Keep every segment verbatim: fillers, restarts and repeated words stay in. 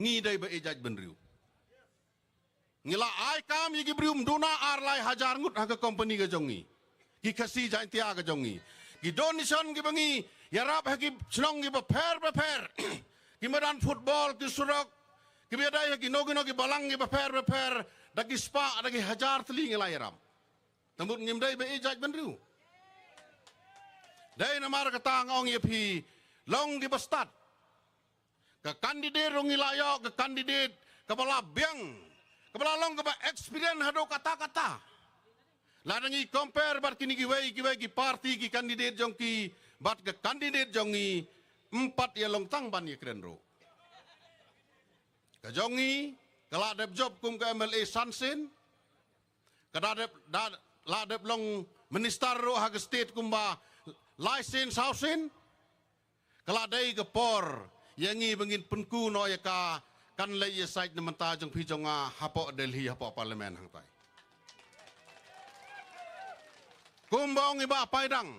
ngi dei ba ïeit jaitbynriew. Ngi la ai kam ïa ki briew ym duna ar lai hajar ngut ha ka company ka jong ngi. Ki Khasi Jaintia ka jong ngi. Ki donation kiba ngi ïarap ha ki shnong kiba pher bapher. Ki madan football, ki surok, kiba ïadei ha kino kino ki balang kiba pher bapher, da ki spah, da ki hajar tylli ngi la ïarap. Te mut ngim dei ba ïeit jaitbynriew. Dei namar kata nga ong ïa phi, long kiba stad. Ka candidate ruh ngi la ïoh, ka candidate kaba la biang, kaba la long kaba experience haduh katta katta. Lada ngi compare bad kine kiwei kiwei ki party, ki candidate jong ki bad ka candidate jong ngi, ym pat ïa long tang ban ïakren ruh. Ka jong ngi ka la dep jop kum ka M L A san sien, ka da dep, da, la dep long minister ruh ha ka state kumba lai sien saw sien. Ka la dei ka por ïa ngi ba ngin pynku noh ïa ka, kan leit ïasaid na bynta jong phi jong nga hapoh Delhi, hapoh parliament hangtai. Kumba ong i Bah Paidang,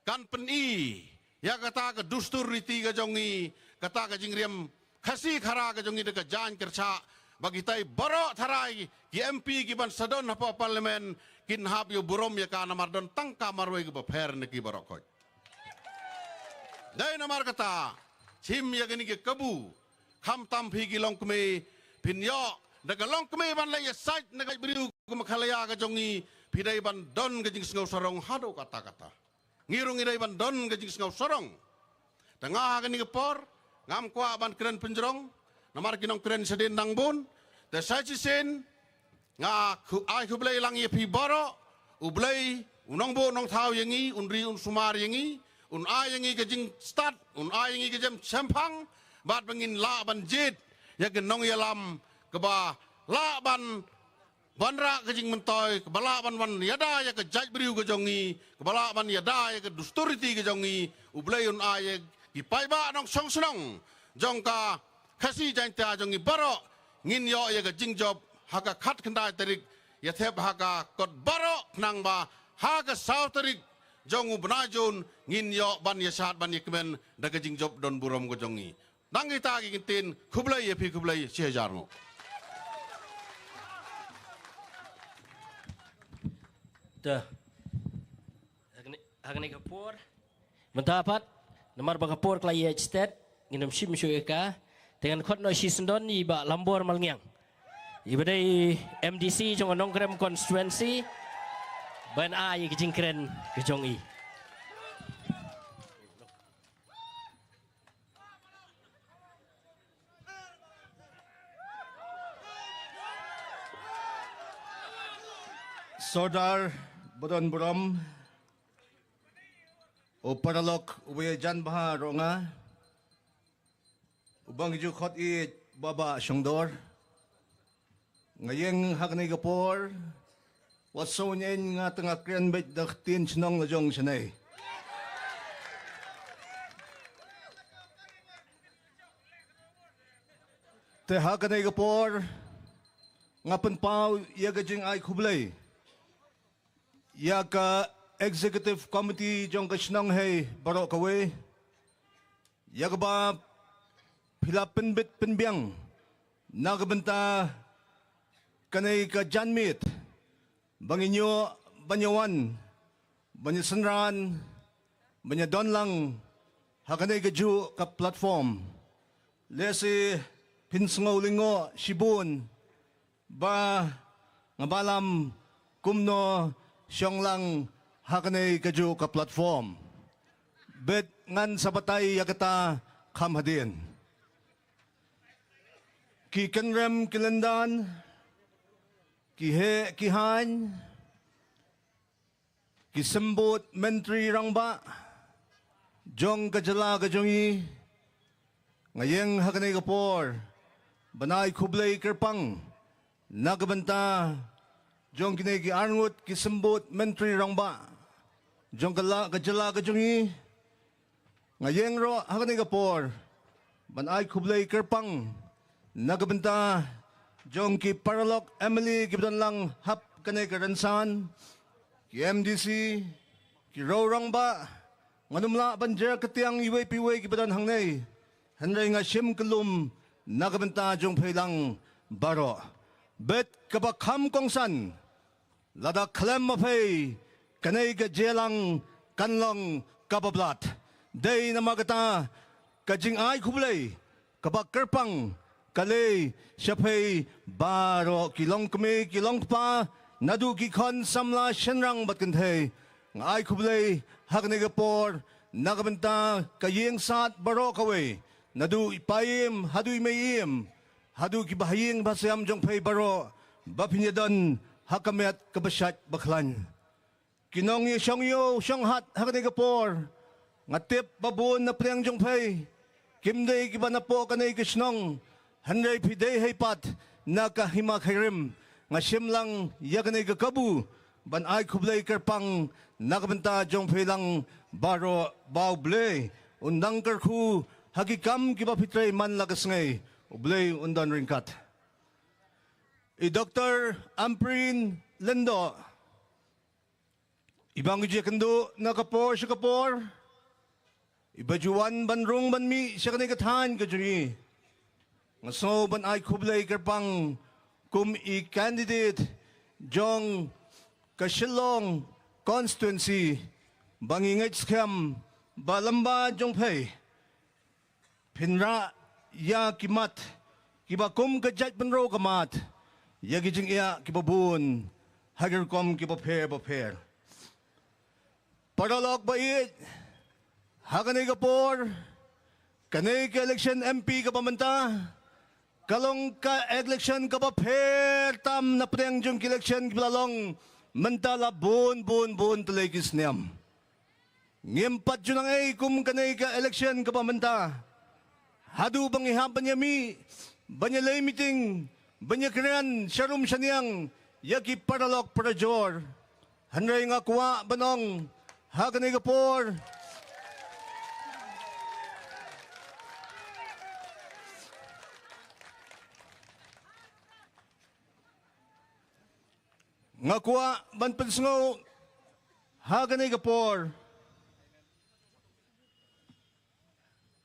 kan pyni ïa kata ka dustur riti ka jong ngi, kata ka jingriam Khasi Khara ka jong ngi da ka jaiñ kyrshah, ba kitai baroh tharai ki M P kiban sa don hapoh parliament kin hap ïa burom ïa ka, namar don tang ka marwei kaba pher na ki baroh khoit. Dei namar kata, shim ïa kane ka kabu, khamtam phi ki longkmie, phin ïoh da ka longkmie ban leit ïasaid na ka jaitbynriew ka Meghalaya ka jong ngi, phi dei ban don ka jingsngew sarong haduh katta katta. Ngi ruh ngi dei ban don ka jingsngew sarong. Te nga ha kane ka por ngam kwah ban kren pynjrong, namar ki nongkren shadien dang bun. Te sa shisien nga khu-, ai khublei lang ïa phi baroh. U Blei u nongbuh nongthaw ïa ngi, un ri un sumar ïa ngi, un ai ïa ngi ka jingstad, un ai ïa ngi ka jingshemphang, bad ba ngin lah ban jied ïa ka nongïalam kaba lah ban wanrah ka jingmyntoi, kaba lah ban wan ïada ïa ka jaitbynriew ka jong ngi, kaba lah ban ïada ïa ka dustur riti ka jong ngi. U Blei un ai ïa ki paidbah nongshong shnong jong ka Khasi Jaintia jong ngi baroh, ngin ïoh ïa ka jingjop ha ka khatkhyndai tarik, ïa thep ha ka kot baroh, khnang ba ha ka saw tarik jong u bnai Jun ngin ïoh ban ïashad ban ïakmen da ka jingjop don burom ka jong ngi. Dang kita ki kyntien, khublei ïa phi, khublei shihajar nguh. Te ha kane, ha kane ka por, mynta pat, namar ba ka por ka la ïaid stet, ngin ym shim shuh ïa ka. Te ngan khot noh shisyndon ïa i Bah Lambor Malngiang, iba dei M D C jong ka Nongkrem constituency, ban ai ïa ka jingkren ka jong i. Sordar ba don burom, u paralok uba ïajan bha ruh nga, u bang ju khot ïeit, Bah Shongdor. Nga ïeng ha kane ka por, wat sngew ïeng, nga tang nga kren beit da ka ktien shnong la jong shane. Te ha kane ka por nga pynpaw ïa ka jingai khublei ïa ka executive committee jong ka shnong hi baroh kawei, ïa kaba phi la pynbit pynbiang na ka bynta kane ka janmiet, ba ngin ïoh ban ïa wan, ban ïa synran, ban ïa don lang ha kane kajuh ka platform. Lehse phin sngew lyngngoh shibun ba nga balam kumno shong lang ha kane kajuh ka platform. Bad ngan sa batai ïa kata kham hadien. Ki kynrem ki lyndan, ki heh ki haiñ, ki symbud myntri rangbah jong ka jylla ka jong ngi, nga ïeng ha kane ka por ban ai khublei kyrpang na ka bynta jong kine ki arngut ki symbud myntri rangbah jong ka la, ka jylla ka jong ngi. Nga ïeng ruh ha kane ka por ban ai khublei kyrpang na ka bynta jong ki paralok M L A kiba don lang hap kane ka rynsan, ki M D C, ki riew rangbah. Ngan ym lah ban jer kyrteng iwei pa iwei kiba don hangne, hynrei nga shim kyllum na ka bynta jong phi lang baroh. Bad kaba kham kongsan, lada khlem ma phi, kane ka jingïalang kan long kaba blat. Dei namar kata ka jingai khublei kaba kyrpang ka lei sha phi baroh ki longkmie ki longkpa, naduh ki khun samla shynrang bad kynthei. Nga ai khublei ha kane ka por na ka bynta ka ïing sat baroh kawei, naduh i paiem haduh i meiem, haduh ki bahaïing bahasem jong phi baroh ba phin ïadon ha ka met kaba shait ba khlaiñ. Ki nongïashong ïew shong hat ha kane ka por, nga tip ba bun na pdeng jong phi kim dei kiba napoh kane ka shnong, hynrei phi dei hi pat na ka hima khyrim. Nga shim lang ïa kane ka kabu ban ai khublei kyrpang na ka bynta jong phi lang baroh, ba U Blei un nang kyrkhu ha ki kam kiba phi trei man la ka sngi. U Blei un don ryngkat. I Doktor Ampareen Lyngdoh, i ba ngi ju ïakynduh na ka por sha ka por, i ba ju wan ban rung ban mih sha kane ka thaiñ ka jong ngi. Nga sngew ban ai khublei kyrpang kum i candidate jong ka Shillong constituency, ba ngi ngeit skhem ba lem bad jong phi phin rah ïa ki mat kiba kum ka jaitbynriew ka mat ïa ki jingeh kiba bun ha ki rukom kiba pher ba pher. Paralok ba ïeit, ha kane ka por, kane ka election M P kaba mynta ka long ka election kaba pher tam na pdeng jong ki election kiba la long mynta la bun bun bun tylli ki snem. Ngim pat ju nang ei kum kane ka election kaba mynta haduh ba ngi hap ban ïa mih, ban ïa leit meeting, ban ïa kren sharum shaniang ïa ki paralok parajor. Hynrei nga kwah ban ong ha kane ka por, nga kwah ban pynsngew ha kane ka por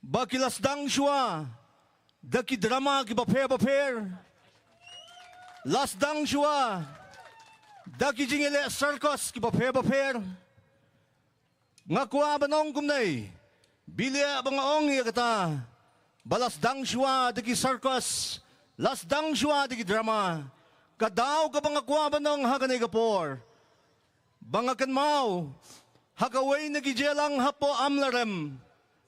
ba ki la sdang shuwa da ki drama kiba pher ba pher, la sdang shuwa da ki jingïaleh circus kiba pher ba pher. Nga kwah ban ong kumne, bad lada ba nga ong ïa kata ba la sdang shuwa da ki circus, la sdang shuwa da ki drama, ka daw kaba nga kwah ban ong ha kane ka por ba nga kynmaw ha kawei na ki jingïalang hapoh Amlarem,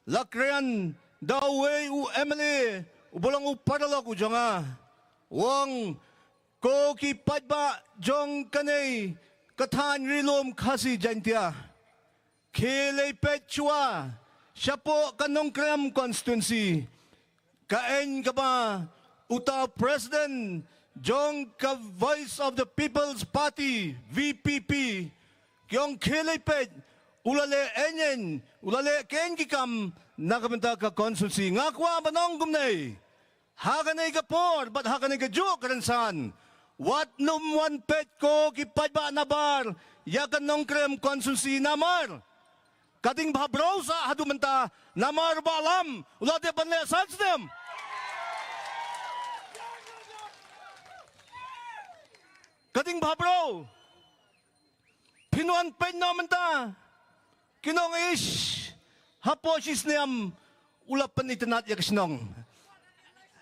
la kren da uwei u M L A uba long u paralok u jong nga, u ong, ko ki paidbah jong kane ka thaiñ Ri Lum Khasi Jaiñtia, khie leit peit shuwa shapoh ka Nongkrem constituency, ka aiñ kaba uta u president jong ka Voice of the People's Party, V P P, ki ong khie leit peit, u la leh aiñ aiñ, u la leh keiñ ki kam na ka bynta ka constituency. Nga kwah ban ong kumne ha kane ka por bad ha kane ka juk ka rynsan, wat nym wan peit ko ki paidbah nabar ïa ka Nongkrem constituency namar ka ding bha bro sa haduh mynta, namar Bah Lam u la dep ban leh san snem. Ka ding bha bro. Phin wan peit noh mynta, kin ong ish, hapoh shi snem u la pynitynnad ïa ka shnong.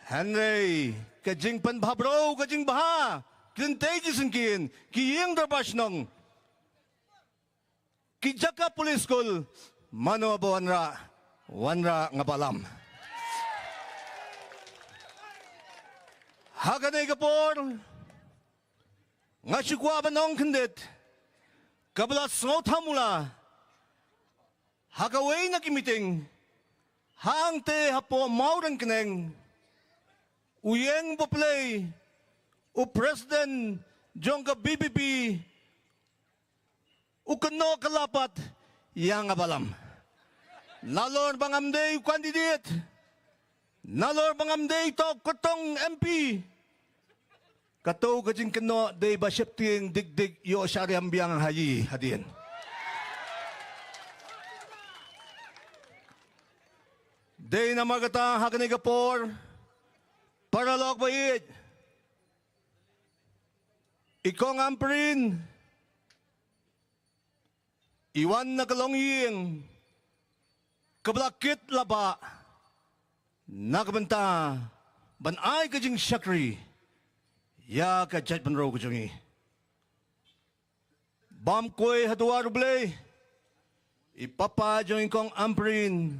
Hynrei ka jingpynbha bro, ka jingbha, ki lynti ki syngkien, ki ïing dorbar shnong, ki jaka police school, mano ba wanrah? Wanrah nga Bah Lam. Ha kane ka por nga shu kwah ban ong khyndiat, kaba la sngewthuh mula ha kawei na ki meeting hangtei hapoh Mawryngkneng, u ïeng ba plie u president jong ka V P P u kynnoh kylla pat ïa nga Bah Lam. Nalor ba ngam dei u candidate, nalor ba ngam dei uta u kyrtong M P, kato ka jingkynnoh dei ba sheptieng dik dik ïoh shah riam biang ha ïing hadien. Dei namar kata ha kane ka por Paralok ba ïeit, i Kong Ampareen i wan na ka longïing kaba la kit la bah na ka bynta ban ai ka jingshakri ïa ka jaitbynriew ka jong i. Bam kwai ha duwar U Blei, i papa jong i Kong Ampareen,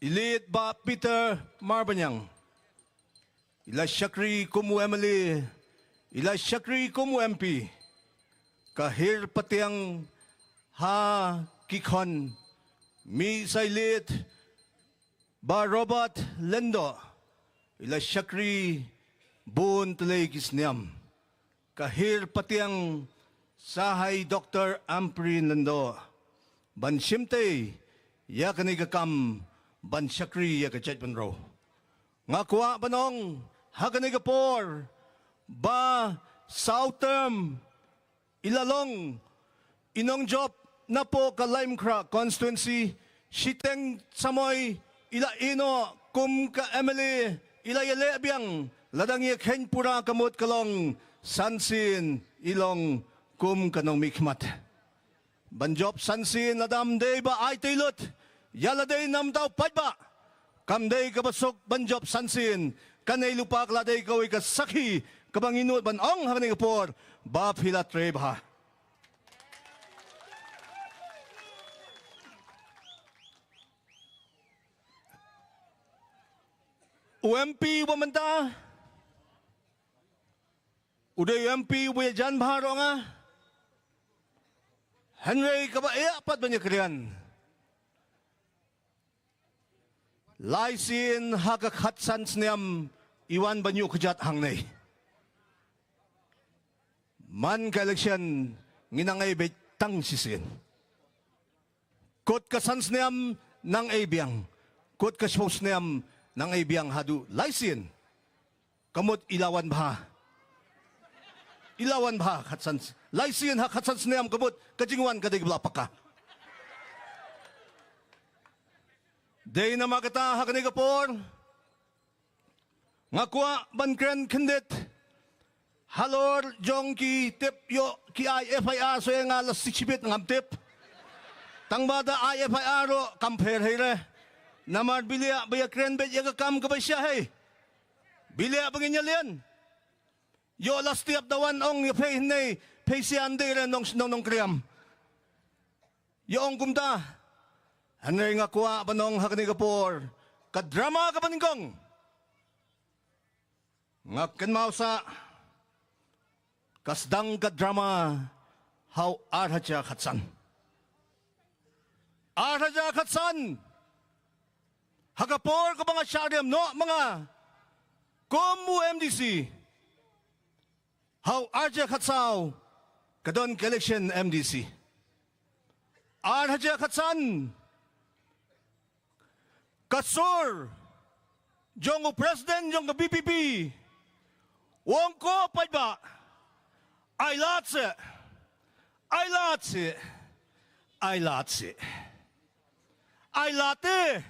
i late Bah Peter Marbaniang, i la shakri kum u M L A, i la shakri kum u M P. Ka hiar patiang ha ki khon, mih sa i late Bah Robert Lyngdoh, i la shakri bun tylli ki snem. Ka hiar patiang sa ha i Doktor Ampareen Lyngdoh ban shimti ïa kane ka kam ban shakri ïa ka jaitbynriew. Nga kwah ban ong ha kane ka por ba saw term i la long i nongjop napoh ka Laitumkhrah constituency. Shiteng samoi i la ïehnoh kum ka M L A, i la ïaleh biang, la dang ïa kheiñ pura, ka mut ka long san sien i long kum ka nongmihkhmat. Ban jop san sien lada ym dei ba ai tylli lut ïa lade namar u paidbah, kam dei kaba suk ban jop san sien. Kane lypa ka la dei kawei ka sakhi kaba ngi nud ban ong ha kane ka por ba phi la trei bha. U M P uba mynta u dei u M P uba ïajan bha ruh nga, hynrei kaba ïa pat ban ïakren, lai sien ha ka khatsan snem i wan ban ïuh kjat hangne. Man ka election ngi nang ai beit tang shisien. Kut ka san snem nang ai biang, kut ka shiphew snem nang ai biang, haduh lai sien ka mut i la wan bha. I la wan bha khatsan, lai sien ha khatsan snem ka mut ka jingwan ka dei kaba la paka. Dei namar kata ha kane ka por nga kwah ban kren khyndiat halor jong ki tip ïoh ki ai F I R, shu ïa nga la sik shibit ngam tip. Tang ba da ai F I R ruh kam pher hei re. Namar bili ba ïa kren beit ïa ka kam kaba sha hei. Bili ba ngin ïa lian. Ïoh la stiap da wan ong ïa phi hynne phi sian de re nong nong nong kriam. Ïa ong kumta. Hynrei nga kwah ban ong ha kane ka por ka drama kaba nyngkong. Nga kynmaw sa ka sdang ka drama ha u ar hajar khatsan. Ar hajar khatsan. Ha ka por kaba nga shah riam noh ma nga kum u M D C. Ha u ar hajar khatsaw ka don ka election M D C. Ar hajar khatsan ka sur jong u president jong ka B P P u ong ko paidbah, ai lad seh, ai lad seh, ai lad seh, ai lad te,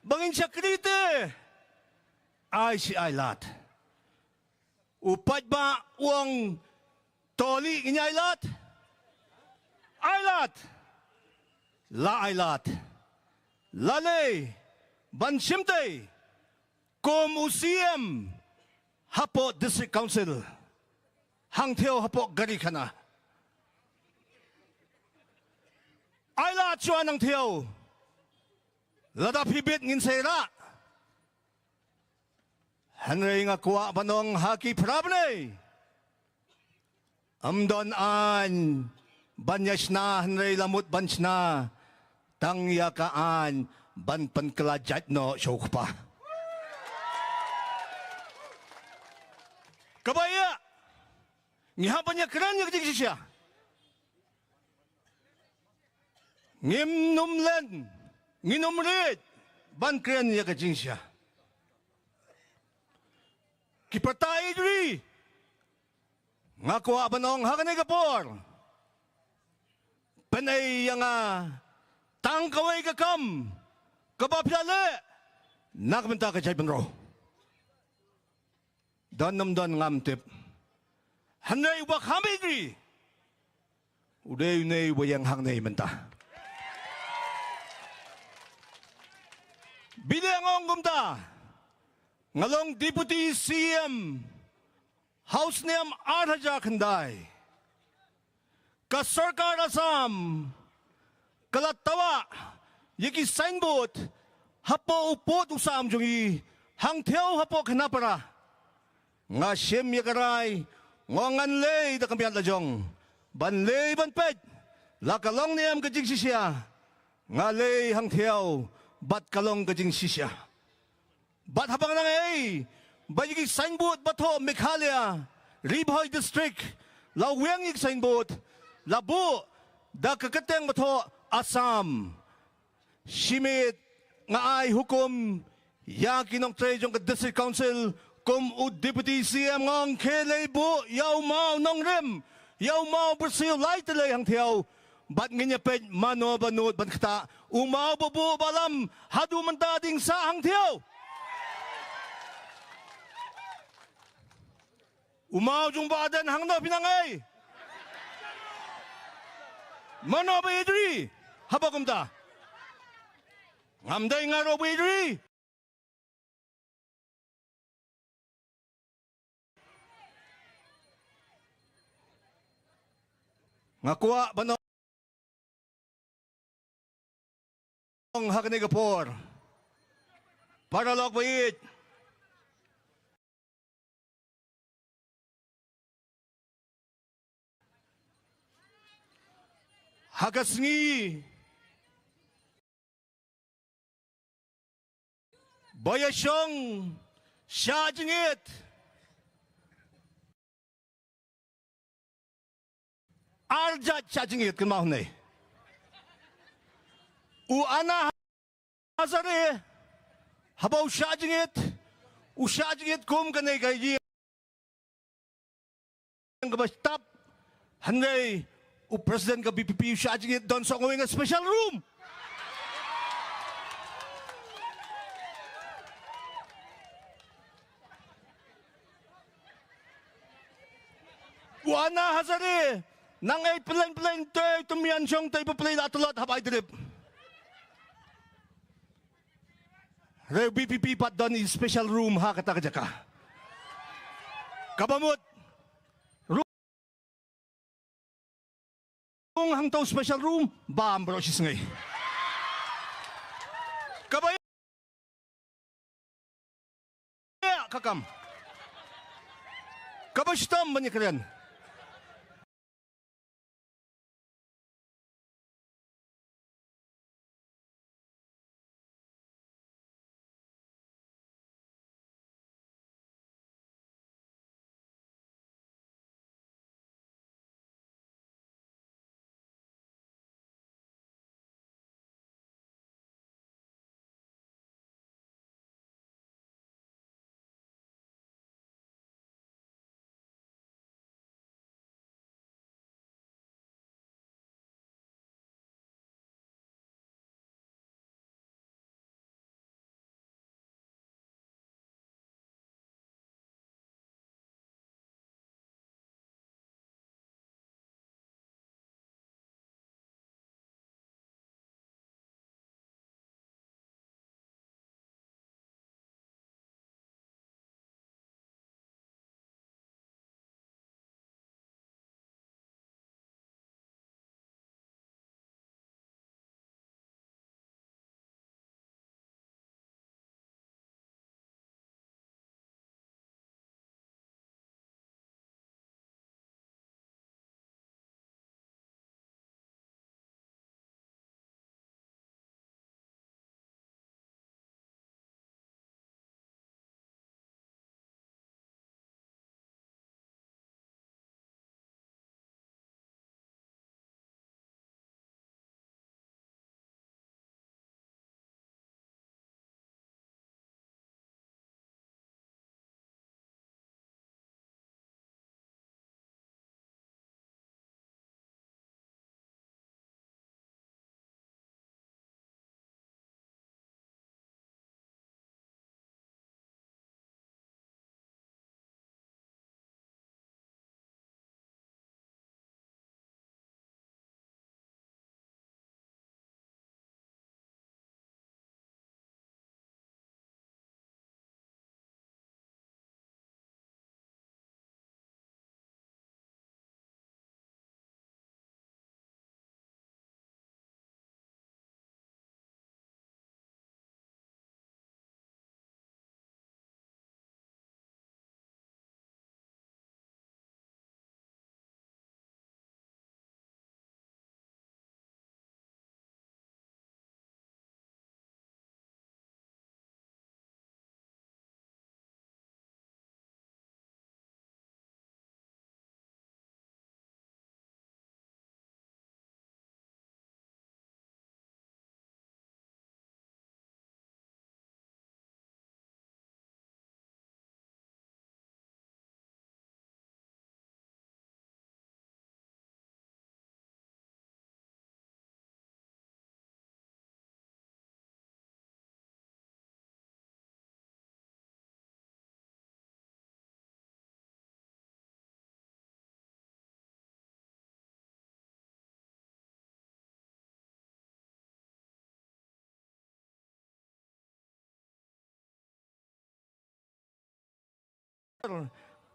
ba ngin shakri te, ai seh ai lad. U paidbah u ong to lih ngin ai lad. Ai lad. La ai lad. La leh ban shimti kum u C M hapoh District Council. Hang thew hapoh gari khana. Ai lad shuwa nang thew. Lada phi bit ngin sa ïarap. Hynrei nga kwah ban ong ha ki para bneng. Ym don aiñ ban ïa shna hynrei la mut ban shna tang ïa ka aiñ ban pynkylla jait noh sha u kpa. Kaba ïa ngi hap ban ïa kren ïa ka jingshisha. Ngim num len, ngim num rit ban kren ïa ka jingshisha. Ki pyrta ïeit ri, nga kwah ban ong ha kane ka por, pynei ïa nga tang kawei ka kam kaba phi la leh na ka bynta ka jaitbynriew. Don nym don ngam tip. Hynrei uba kham ïeit ri u dei une uba ïeng hangne mynta. Bad nga ong kumta, nga long Deputy C M ha u snem ar hajar khyndai. Ka sorkar Assam ka la tawah ïa ki signboard hapoh u pud u sam jong ngi hangthiew hapoh Khanapara. Nga shim ïa ka rai, nga ong ngan leit da ka miat la jong ban leit ban peit la ka long ne em ka jingshisha. Nga leit hangthiew bad ka long ka jingshisha. Bad haba nga nang ei ba ïa ki signboard ba thoh Meghalaya, Ri Bhoi District, la weng ïa ki signboard, la buh da ka kyrteng ba thoh Assam. Shimet nga ai hukum ïa ki nongtrei jong ka District Council kum u Deputy C M, nga ong khie leit buh ïa u maw nongrim, ïa u maw byrsiw lai tylli hangthiew. Bad ngin ïa peit mano ba nud ban ktah, u maw ba buh ba lam haduh mynta ding sah hangthiew. U maw jong Bah Ardent hangno phi nang ei? Mano ba ïeit ri haba kumta? Ngam dei nga ruh ba ïeit ri. Nga kwah ban ong ha kane ka por, paralok ba ïeit, ha ka sngi ba ïashong shah jingit. Ar jait shah jingit kynmaw hangne. U Anna Hazare, haba u shah jingit, u shah jingit kum kane ka ïing kaba shtap, hynrei u president ka V P P u shah jingit, don soh nga weng ka special room. U Anna Hazare, nang ei pyllein pyllein, te to mian shong te pyllein la tlot haba ai drip. Re V P P pat don i special room ha kata ka jaka. Kaba mut rung hangto special room bam bro shi sngi. Kaba ïa ka kam, kaba shitom ban ïakren.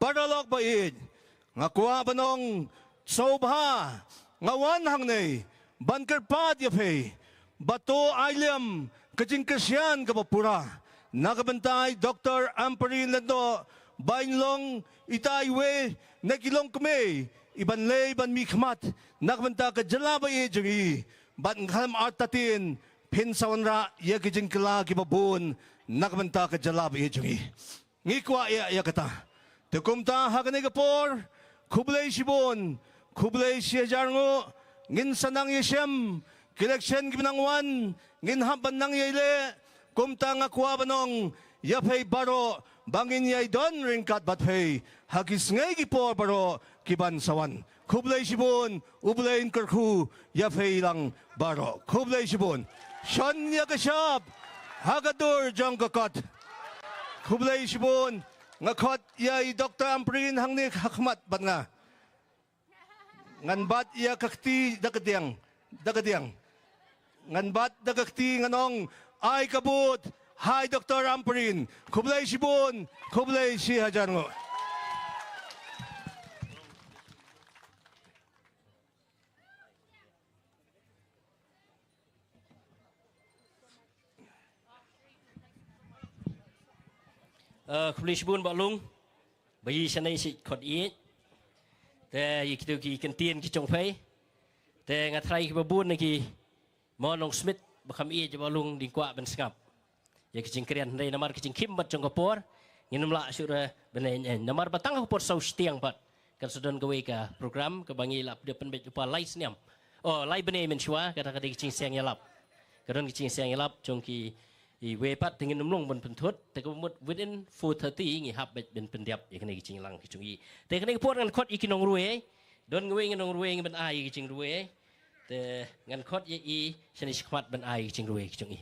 Paralok ba ïeit, nga kwah ban ong sngewbha nga wan hangne ban kyrpad ïa phi ba to ai lem ka jingkyrshan kaba pura na ka bynta i Doctor Ampareen Lyngdoh ba in long ita iwei na ki longkmie i ban leh ban mih khmat na ka bynta ka jylla ba ïeit jong i. Bad ngam artatien phin sa wanrah ïa ki jingkylla kiba bun na ka bynta ka jylla ba ïeit jong i. Ngi kwah ïa, ïa kata. Te kumta ha kane ka por, khublei shibun, khublei shihajar nguh, ngin sa nang ïashem, ki election kiba nang wan, ngin hap ban nang ïai leh, kumta nga kwah ban ong ïa phi baroh ba ngin ïai don ryngkat bad phi ha ki sngi ki por baroh kiban sa wan. Khublei shibun, U Blei un kyrkhu ïa phi lang baroh. Khublei shibun. Shon ïa ka shap ha ka dur jong ka kot. Khublei shibun. Nga khot ïa i Doctor Ampareen hangne ha khmat bad nga. Ngan bat ïa ka kti da ka diang, da ka diang. Ngan bat da ka kti ngan ong, ai ka vote ha i Doctor Ampareen. Khublei shibun, khublei shihajar nguh. Eh, khublei shibun Bah Lung. Ba ïa shane shi khot ïa. Te ïa kitu ki kyntien ki jong phi. Te nga trai kiba bun na ki mo nong Smit ba kham ïa Bah Lung dang kwah ban sngap ïa ki jingkren hynrei namar ki jingkhim bad jong ka por ngin ym lah shuh re ban ïa, namar ba tang ka por saw shiteng pat kan sa don kawei ka program kaba ngi lah pynbeit lypa lai snem. Oh, lai bnai mynshuwa kata ka dei ka jingseng ïalap. Ka don ka jingseng ïalap jong ki iwei pat te ngin ym long ban pynthut te ka mut within four thirty ngi hap beit ban pyndep ïa kane ka jingïalang ka jong i. Te kane ka por ngan khot ïa ki nongrwai. Don kawei ngan nongrwai ngan ban ai ïa ka jingrwai. Te ngan khot ïa i shane shi khmat ban ai ïa ka jingrwai ka jong i.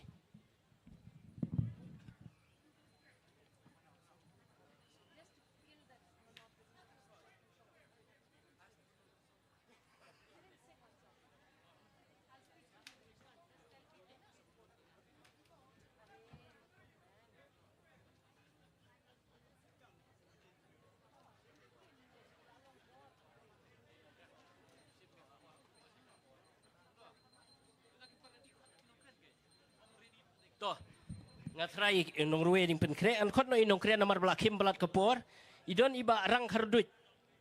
To, nga trai, eh, nongrwai dang pynkhreh, ngan khot noh i nongkren namar ba la khim palat ka por. I don i Bah Rangkharduid.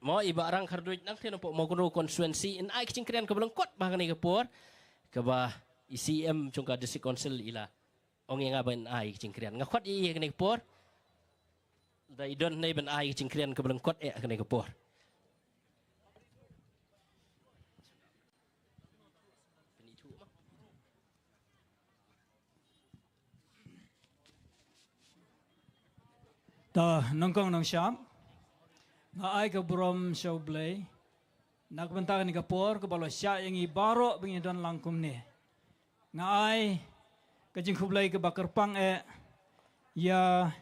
Mo i Bah Rangkharduid nangtei na pdeng Mawkynrew constituency, yn ai ka jingkren kaba lyngkot ba ha kane ka por. Kaba i C E M jong ka District Council i la ong ïa nga ban ai ka jingkren. Nga khot ïa i ha kane ka por. Da i don ne ban ai ka jingkren kaba lyngkot eh ha kane ka por. To, nyngkong nyngshap, nga ai ka burom sha U Blei na ka bynta kane ka por kaba la shah ïa ngi baroh ba ngi don lang kumne. Nga ai ka jingkhublei kaba kyrpang eh ïa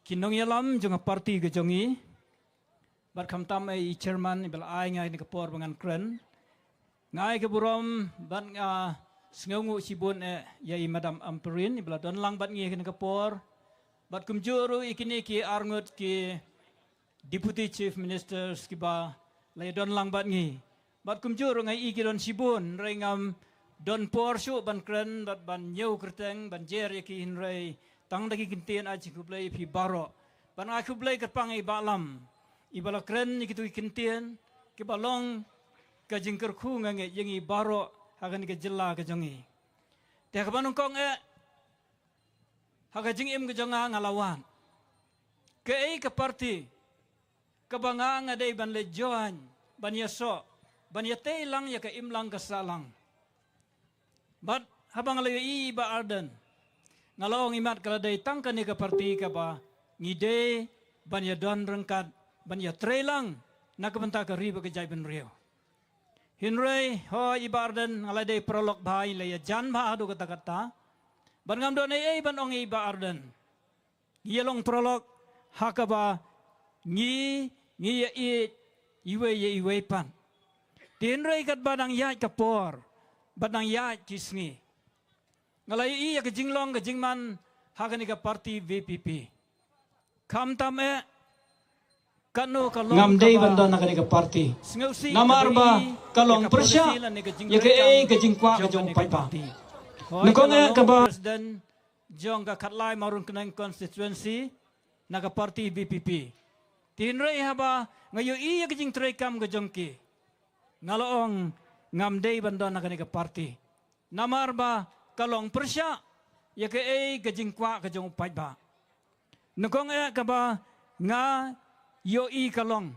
ki nongïalam jong ka party ka jong ngi. Bad khamtam eh i chairman iba la ai nga ïa kane ka por ba ngan kren. Nga ai ka burom bad nga sngewnguh shibun eh ïa i Madam Ampareen iba la don lang bad ngi ïa kane ka por. Bad kumjuh ruh ïa kine ki arngut ki Deputy Chief Ministers kiba la ïa don lang bad ngi. Bad kumjuh ruh nga i ki don shibun, hynrei ngam don por shuh ban kren, bad ban ñiew kyrteng, ban jer ïa ki hynrei tang da ki kyntien ai jingkhublei ïa phi baroh. Bad nga ai khublei kyrpang ïa i Bah Lam iba la kren ïa kitu ki kyntien kiba long ka jingkyrkhu nga ngeit ïa ngi baroh ha kane ka jylla ka jong ngi. Te ha kaba nyngkong eh ha ka jingim ka jong nga nga la wad. Kaei ka party kaba nga nga dei ban leit join, ban ïasoh, ban ïatei lang ïa ka imlang ka sahlang. Bad haba nga la ïohi i Bah Ardent, nga la ong imat ka la dei tang kane ka party kaba ngi dei ban ïadon ryngkat, ban ïatrei lang na ka bynta ka ri bad ka jaitbynriew. Hynrei hooid i Bah Ardent, nga la dei paralok bha, i la ïajan bha haduh katta katta. Bad ngam don ei ei ban ong ïa i Bah Ardent. Ngi ïa long paralok ha kaba ngi, ngi ïa ïeit iwei ïa iwei pat. Te hynrei katba dang ïaid ka por bad dang ïaid ki sngi, nga la ïohi ïa ka jinglong ka jingman ha kane ka party V P P. Khamtam eh Ngam dei ban don ha kane ka party. Namar ba ka long pyrshah ïa kaei ka jingkwah ka jong u paidbah. Nyngkong eh kaba President jong ka Khatlai Mawryngkneng constituency na ka party VPP. Te hynrei haba nga ïohi ïa ka jingtreikam ka jong ki, nga la ong ngam dei ban don ha kane ka party. Namar ba ka long pyrshah ïa kaei ka jingkwah ka jong u paidbah. Nyngkong eh kaba nga ïohi ka long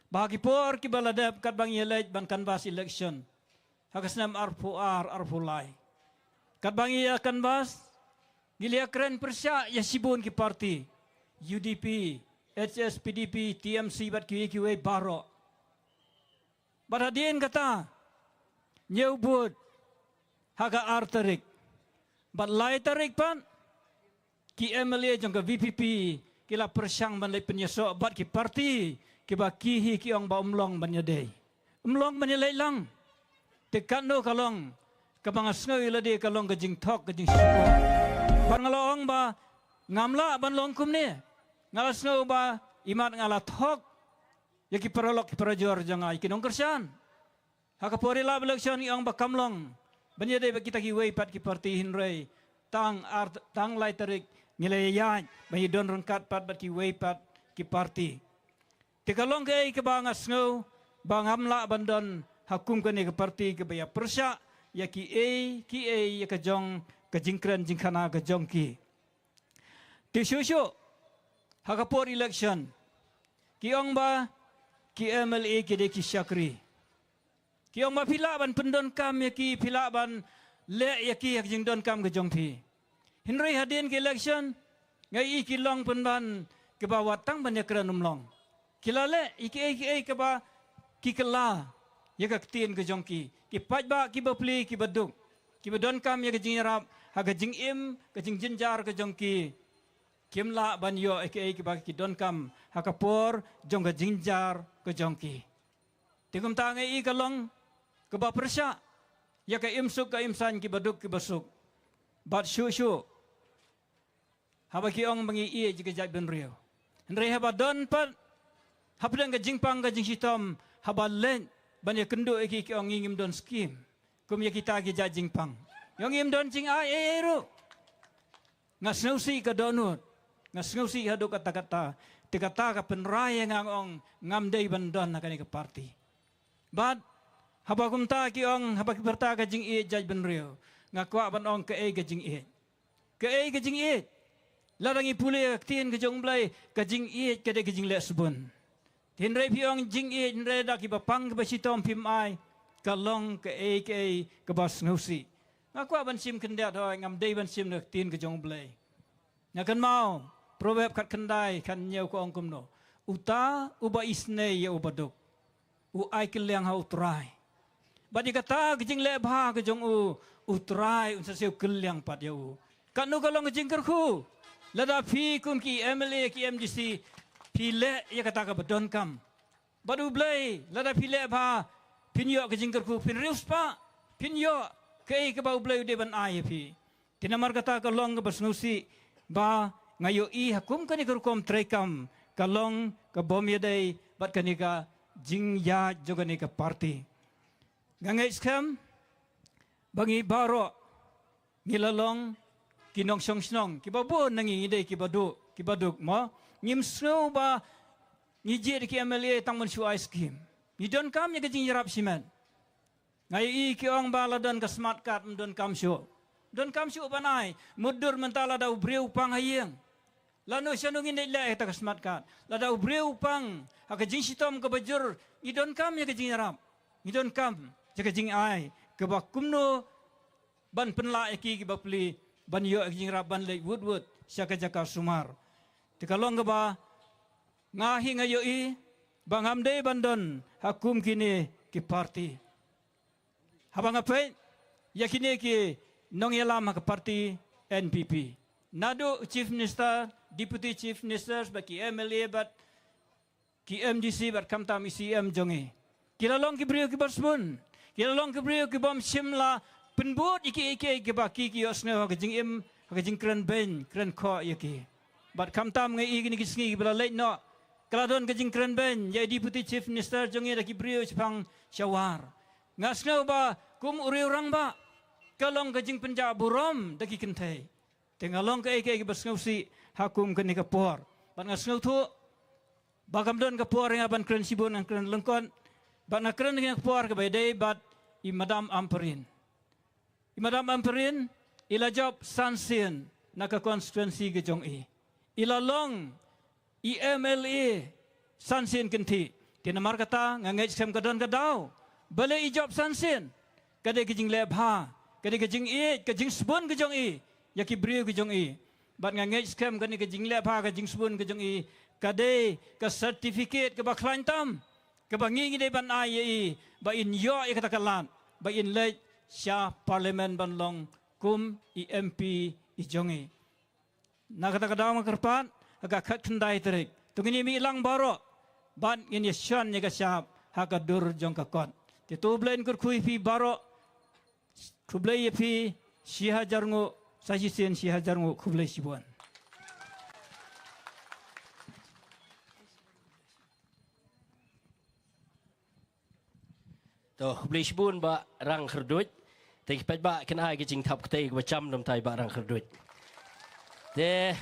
ba ha ki por kiba la dep katba ngi ïaleit ban canvass election ha ka snem arphew ar arphew lai, katba ngi ïa canvass ngi la ïakren pyrshah ïa shibun ki party, UDP, HSPDP, TMC bad kiwei kiwei baroh. Bad hadien kata ñiew vote ha ka ar tarik bad lai tarik pat, ki MLA jong ka VPP ki la pyrshang ban leit pynïasoh bad ki party kiba ki hi ki ong ba ym long ban ïadei, ym long ban ïaleit lang. Te katno ka long kaba nga sngew ïa lade ka long ka jingthok ka jingsngewsih. Bad nga la ong ba ngam lah ban long kumne. Nga la sngew ba imat nga la thok ïa ki paralok ki parajor jong nga, ïa ki nongkyrshan. Ha ka por ïalap election ngi ong ba kam long ban ïadei bad kita kiwei pat ki party, hynrei tang ar, tang lai tarik ngi la ïaid ban ïadon ryngkat pat bad kiwei pat ki party. Te ka long kaei kaba nga sngew ba ngam lah ban don ha kum kane ka party kaba ïa pyrshah ïa kiei kiei ïa ka jong ka jingkren jingkhana ka jong ki. Te shuh shuh ha ka por election ki ong ba ki MLA ki dei ki shakri. Ki ong ba phi lah ban pyndonkam ïa ki, phi lah ban leh ïa ki ha ka jingdonkam ka jong phi. Hynrei hadien ki election nga i ki long pynban kiba wat tang ban ïakren ym long. Ki la leh ïa kiei kiei kaba ki kylla ïa ka ktien ka jong ki. Ki paidbah kiba pli kiba duk, kiba donkam ïa ka jingïarap ha ka jingim ka jingjynjar ka jong ki, kim lah ban ïoh ïa kiei kiba ki donkam ha ka por jong ka jingjynjar ka jong ki. Te kumta nga i ka long kaba pyrshah ïa ka im suk ka im saiñ kiba duk kiba suk. Bad shuh shuh haba ki ong ba ngi ïeit ïa ka jaitbynriew, hynrei haba don pat hapdeng ka jingpang ka jingshitom, haba leit ban ïakynduh ïa ki, ki ong ngi ngim don skim kum ïa kita ki jait jingpang. Ngi ong ngim don jingai ei ei ruh. Nga sngewsih ka dohnud, nga sngewsih haduh katta katta. Te kata ka pynrai ïa nga, nga ong ngam dei ban don ha kane ka party. Bad haba kumta ki ong, haba ki pyrta ka jingïeit jaitbynriew, nga kwah ban ong kaei ka jingïeit? Kaei ka jingïeit? Lada ngi pule ka ktien ka jong U Blei, ka jingïeit ka dei ka jingleh sbun. Te hynrei phi ong jingïeit, hynrei da kiba pang kiba shitom phim ai, ka long kaei kaei kaba sngewsih. Nga kwah ban shim khyndiat, hooid, ngam dei ban shim na ka ktien ka jong U Blei. Nga kynmaw Proverb khatkhyndai khathynñiew ka ong kumno: Uta uba isynei ïa uba duk, u ai kylliang ha U Trai. Bad ïa kata ka jingleh bha ka jong u, U Trai un sa siew kylliang pat ïa u. Katno ka long ka jingkyrkhu lada phi kum ki MLA, ki MDC, phi leh ïa kata kaba donkam. Bad U Blei, lada phi leh bha, phin ïoh ka jingkyrkhu, phin riewspah, phin ïoh kaei kaba U Blei u dei ban ai ïa phi. Te namar kata ka long kaba sngewsih ba nga ïohi ha kum kane ka rukom treikam ka long ka bym ïadei bad kane ka jingïaid jong kane ka party. Nga ngeit skhem ba ngi baroh ngi la long ki nongshong shnong, kiba bun na ngi ngi dei kiba duk, kiba duk mo. Ngim sngew ba ngi jied ki MLA tang ban shu ai skim. Ngi donkam ïa ka jingïarap shimet. Nga ïohi ki ong ba la don ka smart card, ym donkam shuh. Donkam shuh ban ai. Mutdur mynta lada u briew u pang ha ïing, lano shano ngin leit leh ïa kata ka smart card? Lada u briew u pang ha ka jingshitom kaba jur, ngi donkam ïa ka jingïarap, ngi donkam ïa ka jingai kaba kumno ban pynlah ïa ki kiba pli ban ïoh ïa ka jingïarap ban leit wut wut sha ka jaka sumar. Te ka long kaba nga hi nga ïohi ba ngam dei ban don ha kum kine ki party. Haba nga peit ïa kine ki nongïalam ha ka party NPP, naduh Chief Minister, Deputy Chief Ministers, bad ki MLA, bad ki MDC, bad khamtam i CM jong ngi, ki la long ki briew kiba sbun, ki la long ki briew ki bym shym la pynbud ïa kiei kiei kiba ki, ki ïohsngew ha ka jingim, ha ka jingkren beiñ kren khoh ïa ki. Bad khamtam nga i kine ki sngi kiba la leit noh, Ka la don ka jingkren beiñ ïa i Deputy Chief Minister jong ngi da ki briew shaphang shawar. Nga sngew ba kum u riew rangbah ka long ka jingpynjah burom da ki kynthei. Te nga long kaei kaei kaba sngewsih ha kum kane ka por. Bad nga sngewthuh ba kam don ka por ïa nga ban kren shibun, ngan kren lyngkot. Bad nga kren ha kane ka por kaba ïadei bad i Madam Ampareen. I Madam Ampareen i la jop san sien na ka constituency ka jong i. I la long i M L A san sien kynthih. Te namar kata nga ngeit skhem ka don ka daw. Balei i jop san sien? Ka dei ka jingleh bha, ka dei ka jingïeit, ka jingsbun ka jong i ïa ki briew ka jong i. Bad nga ngeit skhem kane ka jingleh bha, ka jingsbun ka jong i, ka dei ka certificate kaba khlaiñ tam kaba ngi ngi dei ban ai ïa i ba in ïoh ïa kata ka lad ba in leit sha Parliament ban long kum i M P i jong i. Na kata ka daw nga kyrpad ha ka khatkhyndai tarik to ngin ïa mih lang baroh bad ngin ïa shon ïa ka shap ha ka dur jong ka kot. Te to U Blei un kyrkhu ïa phi baroh. Khublei ïa phi, shi hajar nguh, sa shisien shi hajar nguh, khublei shibun. To, khublei shibun Bah Rangkhyrduid. Te ki paidbah kin ai ka jingthap kti kaba jam namar Bah Rangkhyrduid. Te,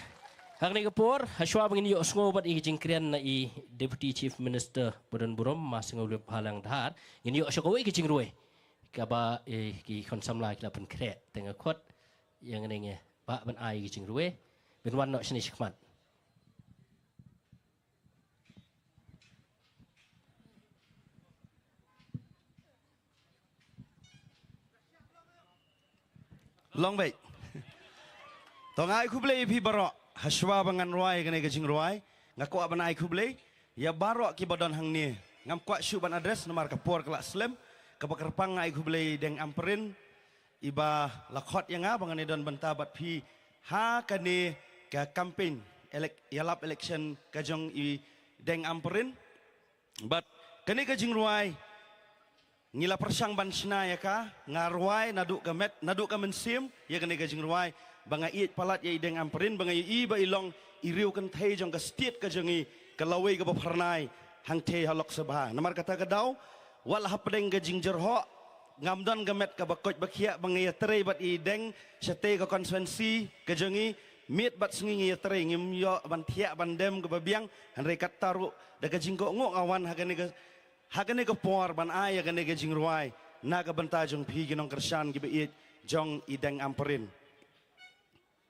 ha kane ka por, ha shuwa ba ngin ïoh sngew bad ïa ka jingkren na i Deputy Chief Minister ba don burom, Ma Sniawliep Phalang Dhar, ngin ïoh sha kawei ka jingrwai kaba, eh, ki khun samla ki la pynkhreh. Te nga khot ïa nga ne nga bah ban ai ka jingrwai ban wan noh shane shakhmat. Long beit. To nga ai khublei ïa phi baroh. Ha shuwa ba ngan rwai kane ka jingrwai, nga kwah ban ai khublei ïa baroh kiba don hangne. Ngam kwah shuh ban address namar ka por ka la slem. Kaba kyrpang nga ai khublei Deng Ampareen, iba la khot ïa nga ba ngan ïadon bynta bad phi ha kane ka campaign elec-, ïalap election ka jong i Deng Ampareen. Bad kane ka jingrwai ngi la pyrshang ban shna ïa ka, nga rwai naduh ka met, naduh ka mynsiem ïa kane ka jingrwai, ba nga ïeit palat ïa i Deng Ampareen, ba nga ïohi ba i long i riew kynthei jong ka state ka jong i, ka lawei kaba phyrnai hangtei ha Lok Sabha. Namar kata ka daw, wat la hapdeng ka jingjyrhoh, ngam don ka met kaba koit ba khiah ba nga ïatrei bad i Deng shatei ka constituency ka jong i, miet bad sngi nga ïatrei, ngim ïoh ban thiah ban dem kaba biang, hynrei katta ruh da ka jingkohnguh nga wan ha kane ka, ha kane ka por ban ai ïa kane ka jingrwai na ka bynta jong phi ki nongkyrshan kiba ïeit jong i Deng Ampareen.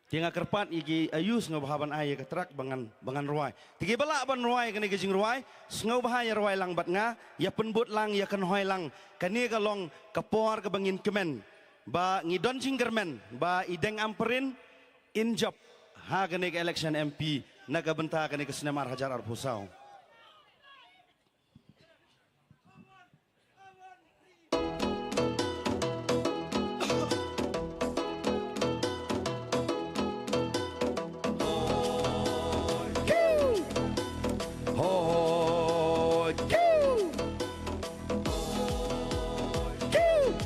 Te nga kyrpad ïa ki aiu sngewbha ban ai ïa ka track ba ngan, ba ngan rwai. Te kiba lah ban rwai kane ka jingrwai, sngewbha ïa rwai lang bad nga, ïa pynbud lang, ïa kynhoi lang. Kane ka long ka por kaba ngin kmen ba ngi don jingkyrmen ba i Deng Ampareen in jop ha kane ka election M P na ka bynta kane ka snem ar hajar arphew saw. Hoi.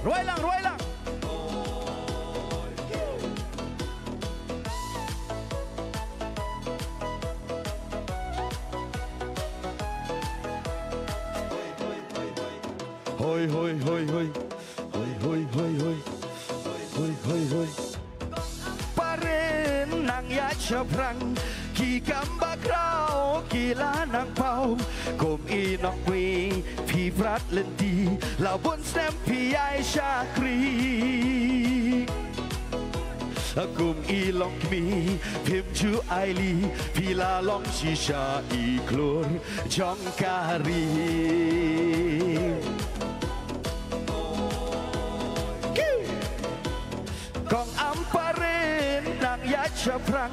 Rwai lang, rwai lang. Hoi, hoi, hoi, hoi. Hoi, hoi, hoi, hoi. Hoi, hoi, hoi. Ampareen nang ïaid shaphrang, ki kam bakhraw ki la nang paw. Kum i nongkmie phi prat lynti, la bun snem phi ïai shakri. Kum i longkmie phim ju aili, phi la long shisha i khlur jong ka ri. Kong Ampareen nang ïaid shaphrang,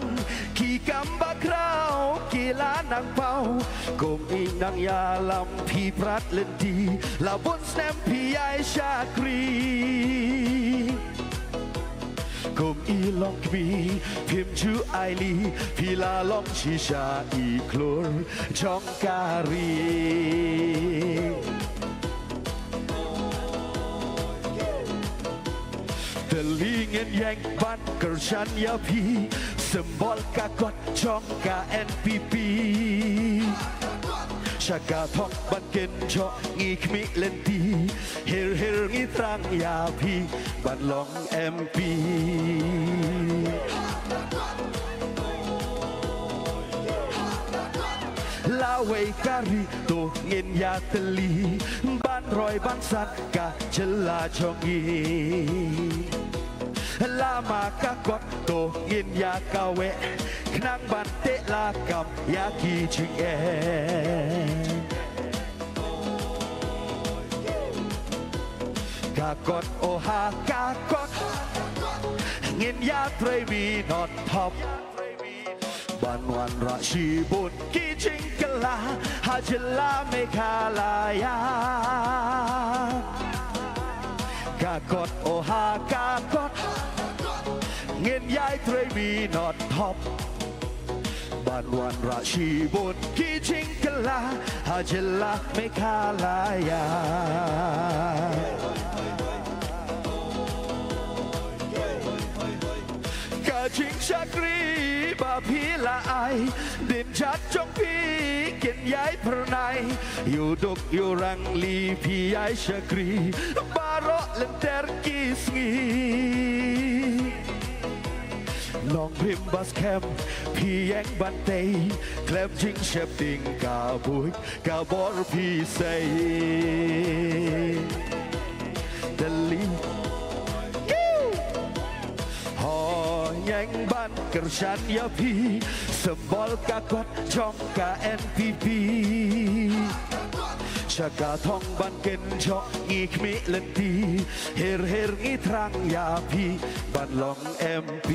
ki kam bakhraw ki la nang paw. Kum i nongïalam phi prat lynti, la bun snem phi ïai shakri. Kum i longkmie phim ju aili, phi la long shisha i khlur jong ka ri. Te lei ngin ïeng ban kyrshan ïa phi, symbol ka kot jong ka N P P. Sha ka thong ban kynjoh ngi khmih lynti, hir hir ngi thrang ïa phi ban long M P. Lawei ka ri to ngin ïa tylli, ban roi ban san ka jylla jong ngi. Lama ka kot to ngin ïa kaweh, khnang ban teh lakam ïa ki jingeh. Ka kot, oh ha ka kot, ngin ïa trei minot thop, ban wanrah shibun ki jingkylla ha jylla Meghalaya. Ka kot, oh ha ka kot, ngin ïa trei minot thop, ban wanrah shibun ki jingkylla ha jylla Meghalaya. Ka jingshakri ba phi la ai, dien jait jong phi kin ïai phyrnai. Ïa u duk ïa u rangli phi ïai shakri, baroh lynter ki sngi. Nongrim ba skhem phi ïeng ban tei, khlem jingsheptieng ka buit ka bor phi sei. Tylli, ho ïeng ban kyrshan ïa phi, symbol ka kot jong ka N P P. Sha ka thong ban kynjoh ngi khmih lynti, hir hir ngi thrang ïa phi ban long M P.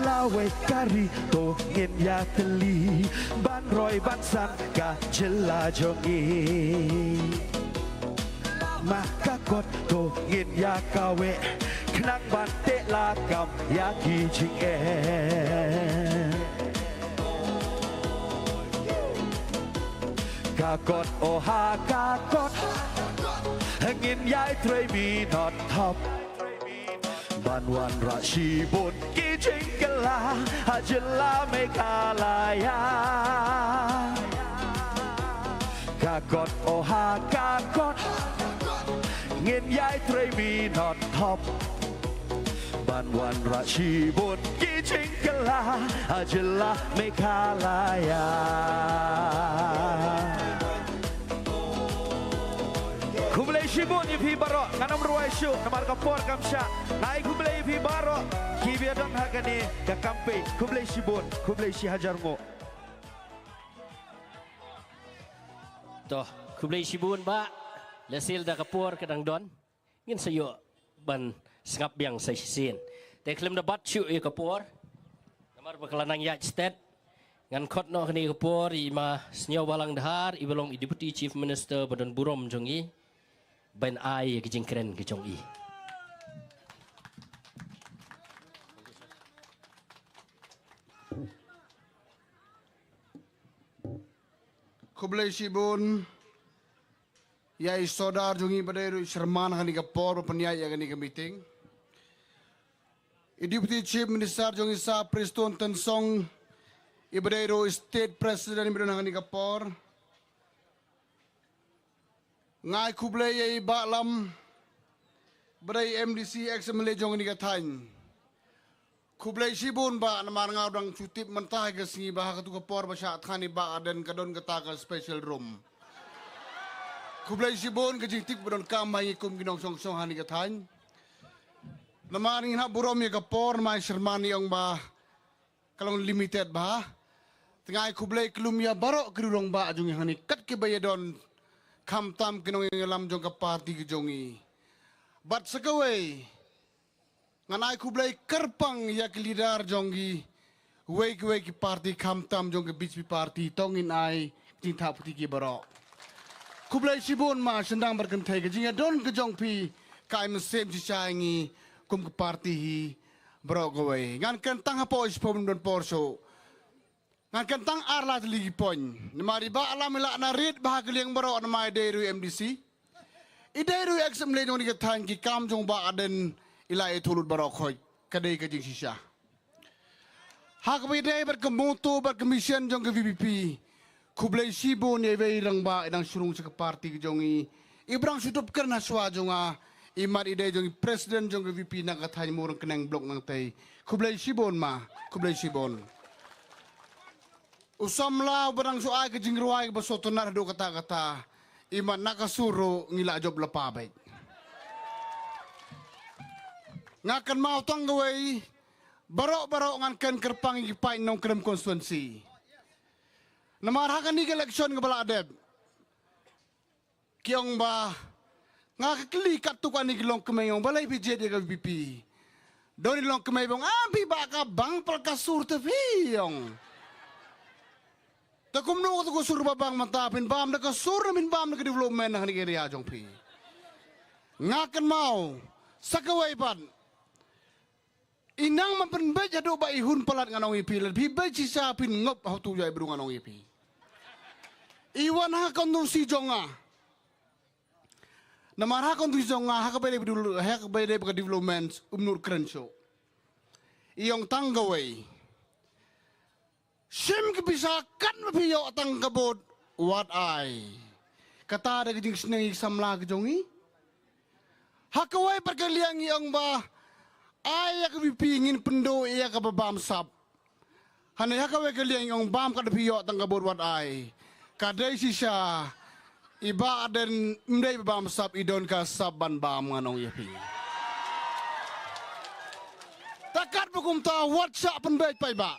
Lawei ka ri to ngin ïa tylli, ban roi ban san ka jylla jong ngi. Ma ka kot to ngin ïa kaweh, khnang ban teh lakam ïa ki jingeh. Ka kot, oh ha ka kot, ngin ïai trei minot thop, ban wanrah shibun ki jingkylla ha jylla Meghalaya. Ka kot, oh ha ka kot, ngin ïai trei minot thop, ban wanrah shibun ki jingkylla ha jylla Meghalaya. Khublei shibun ïa phi baroh, ngan ym rwai shuh namar ka por kam shah. Nga ai khublei ïa phi baroh kiba ïadon ha kane ka campaign. Khublei shibun, khublei shi hajar nguh. To, khublei shibun bah, lehse lada ka por ka dang don, ngin sa ïoh ban sngap biang sa shisien. Te khlem da bat shuh ïa ka por, namar ba ka la nang ïaid stet, ngan khot noh kane ka por ïa i Ma Sniawbhalang Dhar, iba long i Deputy Chief Minister ba don burom jong ngi, ban ai ïa ka jingkren ka jong i. Khublei shibun ïa i sordar jong ngi ba dei ruh i chairman ha kane ka por ba pynïaid ïa kane ka meeting. I Deputy Chief Minister jong ngi Sir Prestone Tynsong, iba dei ruh i State President iba don ha kane ka por. Nga ai khublei ïa i Bah Lam, ba dei M D C ex M L A jong kane ka thaiñ. Khublei shibun bah, namar nga dang shu tip mynta ha ka sngi ba ha katu ka por ba shah thngan i Bah Ardent ka don kata ka special room. Khublei shibun ka jingtip ba donkam ha ngi kum ki nongshong shnong ha kane ka thaiñ. Namar ngi hap burom ïa ka por, namar i chairman i ong ba ka long limited bah. Te nga ai khublei khlem ïa baroh ki rangbah jong ngi hangne kat kiba ïadon, khamtam ki nongïalam jong ka party ka jong ngi. Bad sa kawei, ngan ai khublei kyrpang ïa ki leader jong ngi, wei ki wei ki party khamtam jong ka B J P party, to ngin ai jingthaw puthi ki baroh. Khublei shibun Ma Shyndang Barkynthei, ka jingïadon ka jong phi ka ai mynsiem shisha ïa ngi kum ka party hi baroh kawei. Ngan kren tang hapoh shiphew, ym don por shuh. Ngan kren tang ar lai tylli ki point. Namar i Bah Lam i la narit bha ha ka liang baroh, namar i dei ruh i M D C, i dei ruh i ex M L A jong kane ka thaiñ, ki kam jong Bah Ardent i la ïathuh lut baroh khoit, ka dei ka jingshisha. Ha kaba ïadei bad ka motto bad ka mission jong ka V P P. Khublei shibun ïa iwei i rangbah i dang shu rung sha ka party ka jong i. I ba dang shu dup kren ha shuwa jong nga. I mat i dei jong i president jong ka V P P na ka thaiñ Mawryngkneng block Nangtei. Khublei shibun ma. Khublei shibun. U samla uba dang shu ai ka jingrwai kaba sngewtynnat haduh katta katta. I mat na ka sur ruh ngi la jop lypa beit. Nga kynmaw tang kawei. Baroh baroh ngan kren kyrpang ïa ki paid Nongkrem constituency. Namar ha kane ka election kaba la dep, ki ong ba, nga kylli katto katne ki longkmie, ong balei phi jied ïa ka V P P. Don i longkmie ba ong, ah, phi bah ka bang pal ka sur te phi, ong. Te kumno kata ka sur ba bang mynta, phin bam da ka sur ne phin bam da ka development na kane ka area jong phi. Nga kynmaw sa kawei pat. I nang ma pynbeit haduh ba i hun palat, ngan ong ïa phi, lada phi beit shisha phin ngop ha uto u jaitbru, ngan ong ïa phi. I wan ha ka constituency jong nga. Namar ha ka constituency jong nga, ha kaba ïadei bad u, ha kaba ïadei bad ka development, um nud kren shuh. I ong tang kawei. Shim ki pisa katba phi ïoh tang ka vote wat ai. Kata dei ka jingsneng ïa ki samla ka jong i. Ha kawei pat ka liang i ong ba, ai ïa ka V P P ngin pynduh ïa kaba bamsap. Hangne ha kawei ka liang i ong bam katba phi ïoh tang ka vote wat ai. Ka dei shisha, i Bah Ardent ym dei ba bamsap, i don ka sap ban bam, ngan ong ïa phi. Te katba kumta wat shah pynbeit paidbah.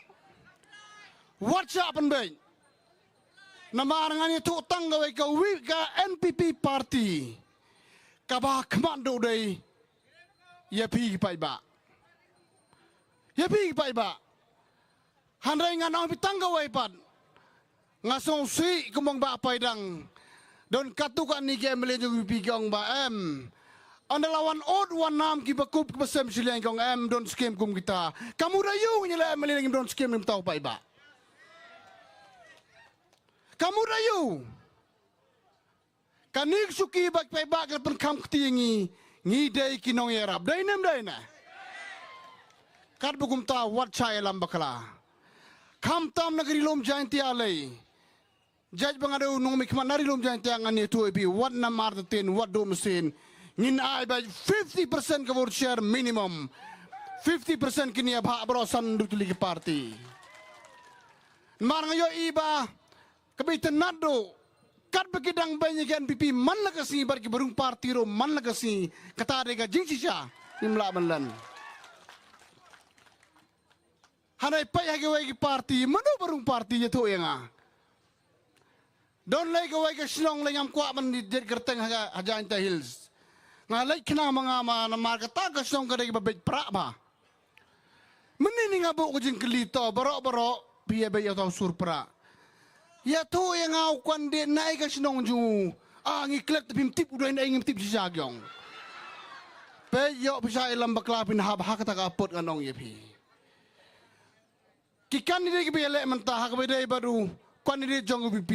Wat shah pynbeit. Namar ngan ïathuh tang kawei, ka V, ka N P P party kaba khmat duh dei ïa phi ki paidbah. Ïa phi ki paidbah. Hynrei ngan ong ïa phi tang kawei pat. Nga sngewsih kumba ong Bah Paidang. Don katto katne ki M L A jong ka V P P ki ong ba em, ynda la wan oud wan nam kiba kup kiba sem shiliang ki ong em don skim kum kita. Ka mut aïu ngi la M L A ngim don skim, ngim tau paidbah. Ka mut aïu? Kane ka shuki ba ki paidbah ki la pynkham kti ïa ngi, ngi dei ki nongïarap. Dei ne ym dei ne? Katba kumta wat shah ïalam bakla. Khamtam na ka Ri Lum Jaiñtia lei. Jait ba nga dei u nongmihkhmat na Ri Lum Jaiñtia, ngan ïathuh ïa phi, wat namar te tien, wat duh mynsiem. Ngin ai ba fifty percent ka vote share minimum. Fifty percent kin ïa bhah baroh san tylli ki party. Namar nga ïohi ba kaba itynnad duh, katba ki dang beiñ ïa ka N P P man la ka sngi bad kiba rung party ruh man la ka sngi, kata dei ka jingshisha. Ngim lah ban len. Hynrei peit ha kiwei ki party, mano ba rung party, ïathuh ïa nga. Don lei kawei ka shnong lei, ngam kwah ban jied kyrteng ha, ha Jaiñtia Hills. Nga leit khnang ma nga ma namar kata ka shnong ka dei kaba beit prah bha. Mynne nga buh ka jingkylli to, baroh baroh phi ïa beit ïa uta u sur prah. Ïathuh ïa nga u candidate na ei ka shnong jong u. Ah, ngi klet te phim tip u dei na ei, ngim tip shisha, ki ong. Peit, ïoh pisa ïalam bakla phin hap ha kata ka apot, ngan ong ïa phi. Ki candidate kiba ïaleh mynta ha kaba ïadei bad u candidate jong u V P P.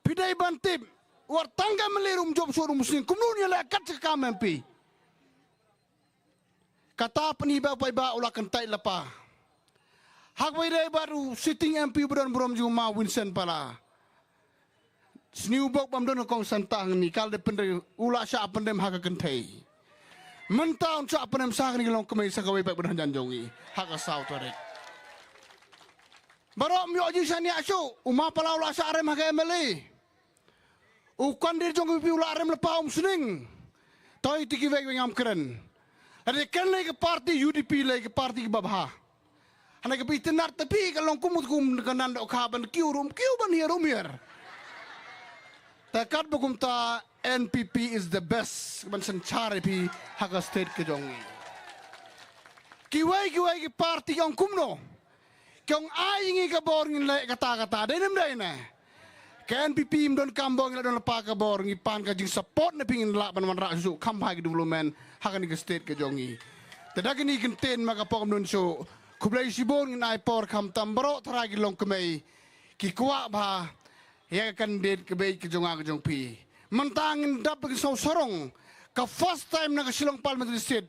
Phi dei ban tip, wat tang ka M L A ruh ym jop shuh, ruh ym sning, kumno un ïaleh kat sha ka kam M P. Kata pyni ba u paidbah u la kyntait lypa. Ha kaba ïadei bad u sitting M P uba don burom jong u ma Vincent Pala. Sniew bok bym don ka kong Santa hangne, ka la dep pyndem, u la shah pyndem ha ka kynthei. Mynta un shah pyndem sha kane ka longkmie sa kawei pat ba don hajan jong ngi ha ka saw tarik. Baroh ym ïoh jingshaniah shuh, u ma Pala u la shah rem ha ka M L A. U candidate jong ka V P P u la rem lypa, um sning. Toi te kiwei kiwei ngam kren. Lada kren lei ka party U D P lei ka party kaba bha. Hana kaba itynnad te phi ka long kum kum ka nan dohkha ban kiew ruh ym kiew, ban hiar ruh ym hiar. Te katba kumta N P P is the best ban synshar ïa phi ha ka state ka jong ngi. Kiwei kiwei ki party ki ong kumno. Ki ong ai ngi ka bor ngin leh kata kata, dei ne ym dei ne? Ka N P P ym don kam bor, ngi la don lypa ka bor, ngi pan ka jingsupport na phi, ngin lah ban wanrah shuh shuh kham bha ki development ha kane ka state ka jong ngi. Te da kine ki kyntien ma ka pok ym don shuh. Khublei shibun, ngin ai por khamtam baroh tharai ki longkmie ki kwah bha ïa ka candidate ka beit ka jong nga ka jong phi. Mynta ngin dap ka sngewsarong, ka first time na ka Shillong Parliamentary Seat.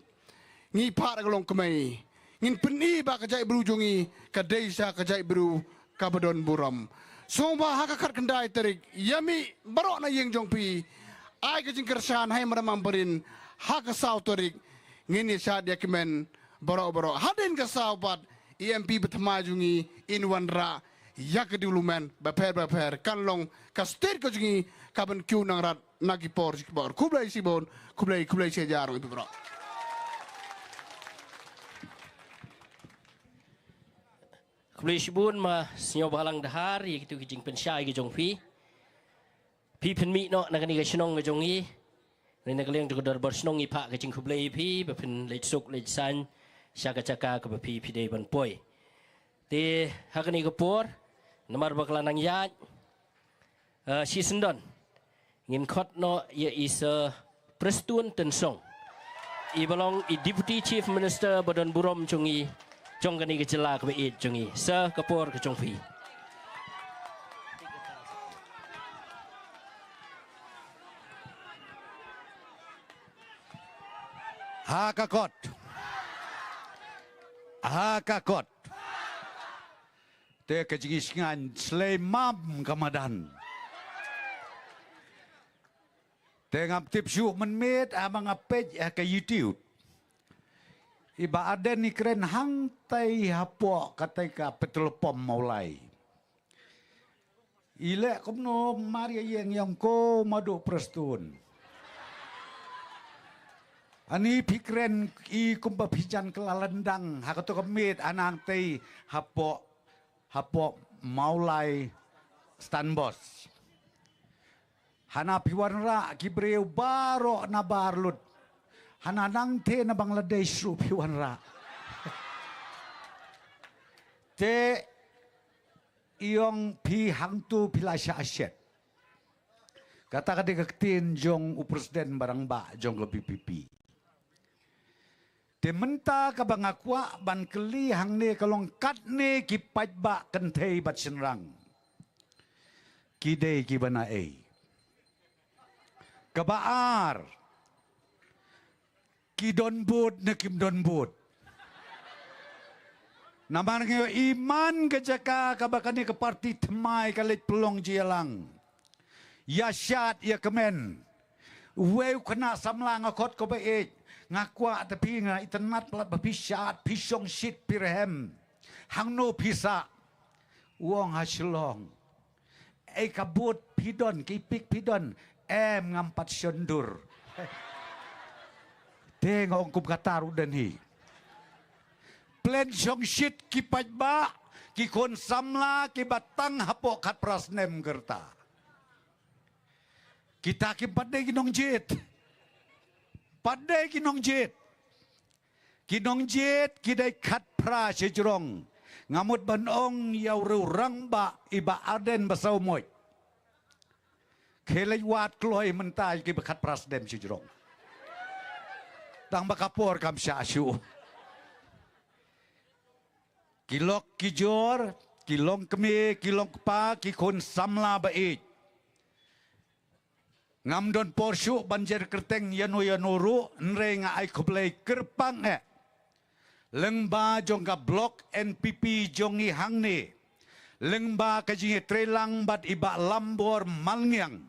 Ngi phah da ka longkmie. Ngin pyni ba ka jaitbru jong ngi ka dei sa ka jaitbru kaba don burom. Sngewbha ha ka khatkhyndai tarik ïa mih baroh na ïing jong phi, ai ka jingkyrshan ha i Madam Ampareen. Ha ka saw tarik ngin ïa shad ïa kmen baroh baroh. Hadien ka saw pat i M P ba thymmai jong ngi in wanrah ïa ka development bapher bapher, kan long ka state ka jong ngi kaban kiew nang rat na ki por shi ki por. Khublei shibun, khublei, khublei shihajar ïa phi baroh. Khublei shibun, ma sngewbha lang dahar ïa kitu ki jingpynshai ki jong phi. Phi pynmih noh na kane ka shnong ka jong ngi. Ngi na ka liang jong ka dorbar shnong ngi phah ka jingkhublei ïa phi ba phin leit suk leit saiñ sha ka jaka kaba phi phi dei ban poi. Te ha kane ka por, namar ba ka la nang ïaid, eh, shisyndon, ngin khot noh ïa i Sir Prestone Tynsong, i ba long i Deputy Chief Minister ba don burom jong ngi, jong kane ka jylla kaba ïeit jong ngi. Sir, ka por ka jong phi. Ha ka kot. Ha ka kot. Te ka jingïasngaiñ shlei mam ka madan. Te ngam tip shuh mynmiet haba nga peit ha ka YouTube, i Bah Ardent i kren hangtai hapoh katei ka petrol pump Mawlai. I leh kumno mar ïa ïeng ïa u Maduh Prestone. Ani phi kren i kumba phi jan kylla lyndang ha kato ka miet, hanangtei hapoh, hapoh Mawlai Stanbos. Hana phi wanrah ki briew baroh na bar lut. Hana nangtei na Bangladesh ruh phi wanrah. Te i ong phi hangtu phi la shah shet. Kata ka dei ka ktien jong u President ba rangbah jong ka V P P. Te mynta kaba nga kwah ban kylli hangne ka long katne ki paidbah kynthei bad shynrang ki dei kiba na ei? Kaba ar, ki don vote ne kim don vote? Namar nga ïohi man ka jaka kaba kane ka party thymmai ka leit pynlong jingïalang, ïa shad ïa kmen. Uwei u khynnah samla nga khot ko ba ïeit, nga kwah te phi, nga itynnad palat ba phi shad, phi shongshit, phi rhem. Hangno phi sah? U ong ha Shillong. Ei ka vote phi don, ki pick phi don? Em, ngam pat shon dur. Te nga ong kum kata ruh don hi. Plen shongshit ki paidbah, ki khun samla kiba tang hapoh khatphra snem ka rta. Kita kim pat dei ki nongjied. Pat dei ki nongjied. Ki nongjied ki dei khatphra shajrong. Nga mut ban ong ïa u rangbah i Bah Ardent Basaiawmoit. Khie leit wad kloi mynta ïa kiba khatphra snem shajrong. Tang ba ka por kam shah shuh. Ki lok ki jor, ki longkmie, ki longkpa, ki khun samla ba ïeit. Ngam don por shuh ban jer kyrteng ïano ïano ruh, hynrei nga ai khublei kyrpang eh. Lyngba jong ka block N P P jong ngi hangne, lyngba ka jingïatreilang bad i Bah Lambor Malngiang,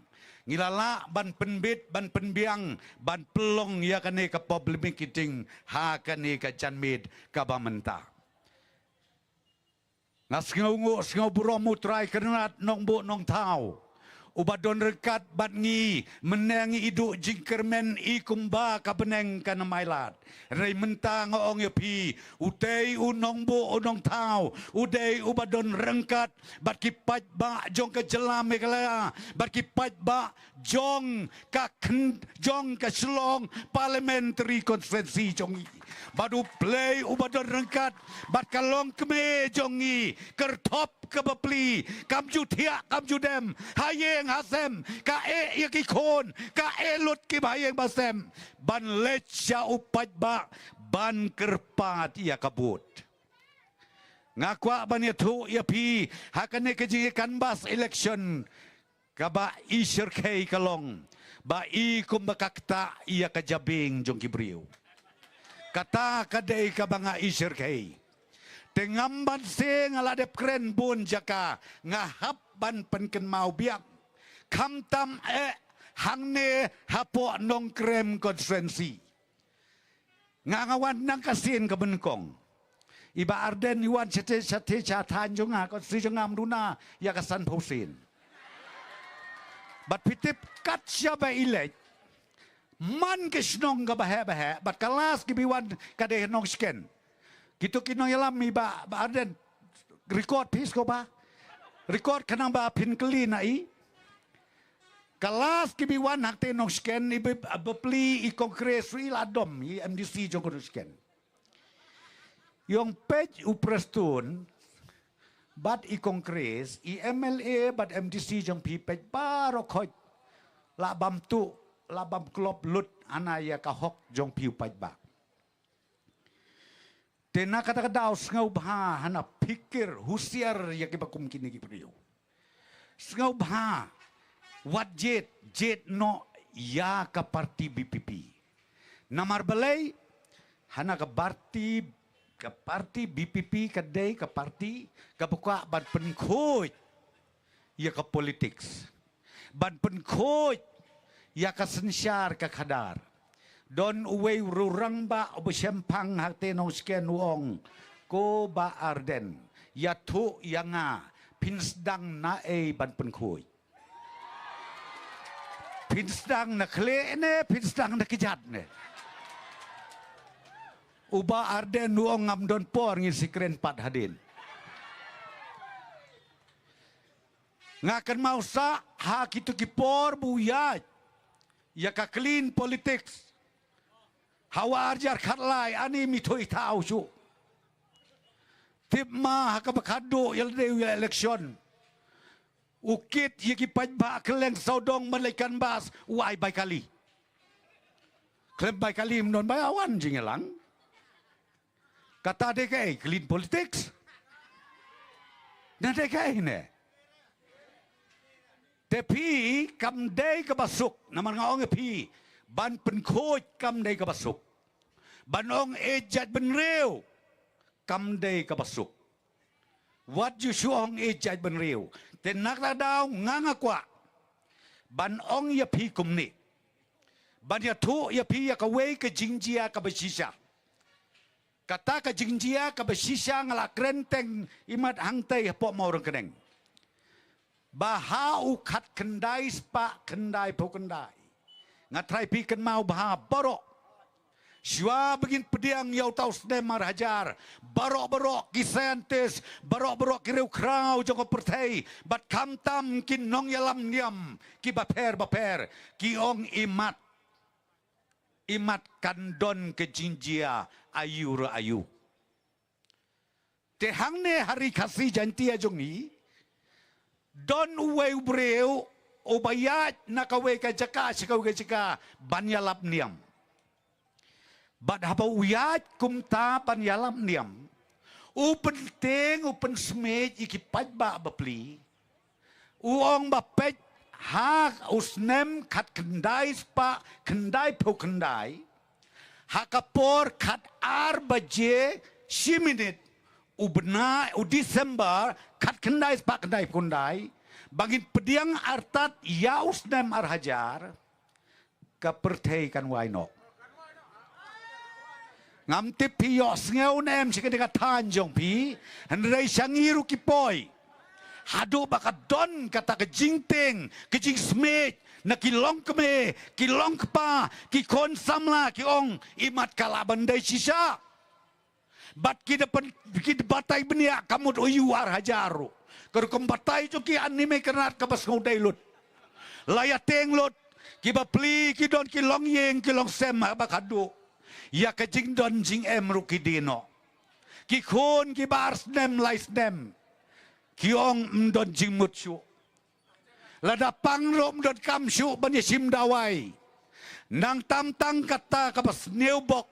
ngi la lah ban pynbit, ban pynbiang, ban pynlong ïa kane ka public meeting ha kane ka janmiet kaba mynta. Nga sngewnguh, sngewburom U Trai Kynrad Nongbuh Nongthaw, uba don ryngkat bad ngi, mynne ngi i duh jingkyrmen i kumba ka bneng kan ym ailad. Hynrei mynta nga ong ïa phi, utei u Nongbuh u Nongthaw u dei uba don ryngkat bad ki paidbah jong ka jylla Meghalaya, bad ki paidbah jong ka khyn-, jong ka Shillong Parliamentary Constituency jong ngi. Bad U Blei uba don ryngkat bad ka longkmie jong ngi, kyrthop kaba plie, kam ju thiah kam ju dem, ha ïing ha sem, ka eh ïa ki khun, ka eh lut kiba ha ïing ba sem, ban leit sha u paidbah ban kyrpad ïa ka vote. Nga kwah ban ïathuh ïa phi, ha kane ka jingïacanvass election, kaba i shyrkhei ka long ba i kumba ka ktah ïa ka jabieng jong ki briew. Kata ka dei kaba nga isher khei. Te ngam ban se nga la dep kren bun jaka, nga hap ban pynkynmaw biang. Khamtam eh hangne hapoh Nongkrem constituency. Nga nga wan nang ka sien ka bengkong. I Bah Ardent i wan shate shate sha than jong nga, constituency jong nga mduna ïa ka san phew sien. Bad phi tip kat shaba i leit, man ka shnong kaba heh ba heh, bad ka last kiba wan ka dei Nongshken. Kito ki nongïalam i Bah, Bah Ardent, record phi sngewbha. Record khnang ba phin kylli na i. Ka last kiba wan hangtei Nongshken, i ba, bapli i Congress ruh i la dom, i M D C jong ka Nongshken. Ïong peit u Prestone bad i Congress, i M L A bad M D C jong phi peit baroh khoit la bam tuh, la bam klop lut hana ïa ka hok jong phi u paidbah. Te na kata ka daw sngewbha hana phikir husiar ïa kiba kum kine ki briew. Sngewbha wat jied, jied noh ïa ka parti B P P. Namar balei? Hana ka parti, ka parti B P P ka dei ka parti kaba kwah ban pynkhuid ïa ka politics, ban pynkhuid ïa ka synshar ka khadar. Don uwei u rangbah uba shemphang hangtei Nongshken u ong, ko Bah Ardent, ïathuh ïa nga, phin sdang naei ban pynkhuid? Phin sdang na khlieh ne phin sdang na kjat ne? U Bah Ardent u ong, ngam don por, ngin sa kren pat hadien. Nga kynmaw sah ha kito ki por ba u ïaid ïa ka clean politics. Ha u ar hajar khatlai, ani mi thui thaw shuh. Tip ma ha kaba khadduh ïa lade u ïa election, u kit ïa ki paidbah kylleng sawdong ban leit canvass, u ai bai kali. Khlem bai kali ym don bai awan jingïalang. Kata dei kaei, clean politics? Na dei kaei ne? Te phi, kam dei kaba suk, namar nga ong ïa phi, ban pynkhuid kam dei kaba suk. Ban ong ïeit jaitbynriew kam dei kaba suk. Wat ju shu ong ïeit jaitbynriew. Te na kata ka daw nga nga kwah ban ong ïa phi kumne, ban ïathuh ïa phi ïa kawei ka jingjia kaba shisha. Kata ka jingjia kaba shisha nga la kren teng imat hangtei hapoh Mawryngkneng. Ba ha u khatkhyndai spah khyndaiphew khyndai, nga trai phi kynmaw bha baroh, shuwa ba ngin pdiang ïa uta u snem ar hajar, baroh baroh ki scientist, baroh baroh ki riewkhraw jong ka pyrthei bad khamtam ki nongïalam niam kiba pher bapher ki ong imat, imat kan don ka jingjia aïu re aïu. Te hangne ha Ri Khasi Jaiñtia jong ngi, don uwei u briew uba ïaid na kawei ka jaka sha kawei ka jaka ban ïalap niam. Bad haba u ïaid kumta ban ïalap niam, u pyntieng, u pynsmit ïa ki paidbah bapli. U ong ba peit ha u snem khatkhyndai spah khyndaiphew khyndai, ha ka por khatar baje shi minit u bnai u December khatkhyndai spah khyndaiphew khyndai, ba ngin pdiang artat ïa u snem ar hajar, ka pyrthei kan wai noh. Ngam tip phi ïohsngew ne em sha kane ka thaiñ jong phi, hynrei sha ngi ruh ki poi. Haduh ba ka don kata ka jingtieng, ka jingsmit na ki longkmie, ki longkpa, ki khun samla, ki ong imat ka lah ban dei shisha. Bad ki da pyn-, ki da batai bniah ka mut u ïu ar hajar ruh. Ka rukom batai jong ki ani mei kynrad kaba sngewdei lut. La ïa tieng lut, ki bapli ki don ki longïing ki longsem haba khadduh. Ïa ka jingdon jingem ruh ki die noh. Ki khun kiba ar snem lai snem, ki ong ym don jingmut shuh. Lada pang ruh ym donkam shuh ban ïashim dawai. Nangta tang kata kaba sniew bok,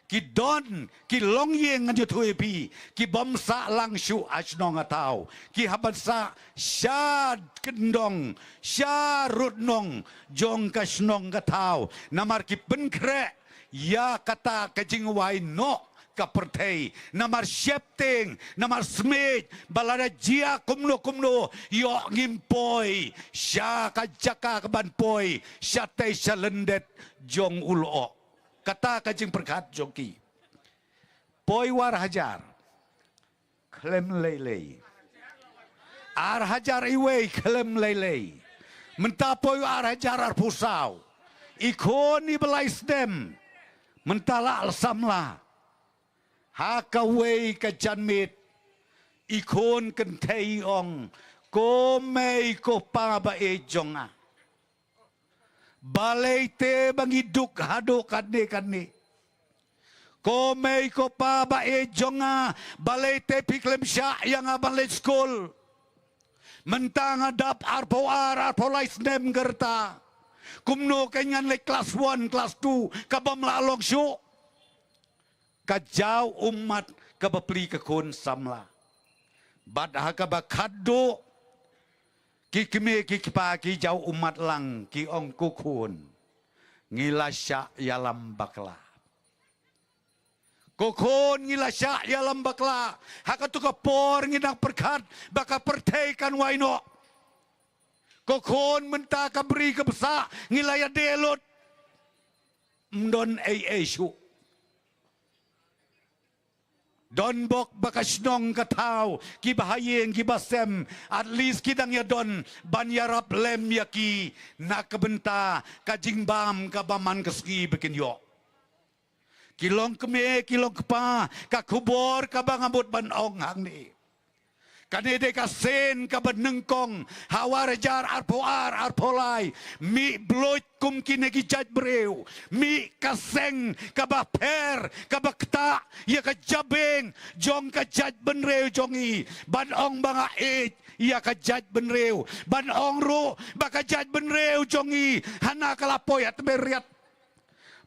ki don ki longïing, ngan ïathuh ïa phi, ki bym sah lang shuh ha shnong ha thaw. Ki hap ban sah sha kyndong, sha rud nong jong ka shnong ka thaw. Namar ki pynkhreh ïa kata ka jingwai noh ka pyrthei, namar sheptieng, namar smiej, ba lada jia kumno kumno, ïoh ngim poi sha ka jaka ka ban poi shatei sha lyndet jong u lyoh. Kata ka jingpyrkhat jong ki. Poi u ar hajar, khlem lei lei. Ar hajar iwei, khlem lei lei. Mynta poi u ar hajar arphew saw, i khun iba lai snem mynta la samla. Ha kawei ka janmiet, i khun kynthei i ong, ko mei ko pa ba ïeit jong nga, balei te ba ngi duk haduh katne katne? Ko mei ko pa ba ïeit jong nga, balei te phi khlem shah ïa nga ban leit skul? Mynta nga dap arphew ar, arphew lai snem ka rta. Kumno kein ngan leit klas one, klas two, kaba ym lah long shuh? Ka jaw ummat kaba plie ka khun samla. Bad ha kaba khatduh, ki kmie ki kpa ki jaw ummat lang, ki ong, ko khun, ngi la shah ïalam bakla. Ko khun, ngi la shah ïalam bakla. Ha kato ka por ngi nang pyrkhat ba ka pyrthei kan wai noh. Ko khun, mynta ka bri ka bsah ngi la ïadei lut. Ym don ei ei shuh. Don bok ba ka shnong ka thaw, kiba ha ïing kiba sem, at least ki dang ïadon ban ïarap lem ïa ki na ka bynta ka jingbam kaba man ka sngi ba kin ïoh. Ki long kmie, ki long kpa, ka khubor kaba nga mut ban ong hangne, kane dei ka sien kaba nyngkong ha u ar hajar arphew ar, arphew lai. Mih bluit kum kine ki jait briew, mih ka seng kaba pher, kaba ktah ïa ka jabieng jong ka jaitbynriew jong ngi, ban ong ba nga ïeit ïa ka jaitbynriew, ban ong ruh ba ka jaitbynriew jong ngi hana ka la poi ha tmier riat,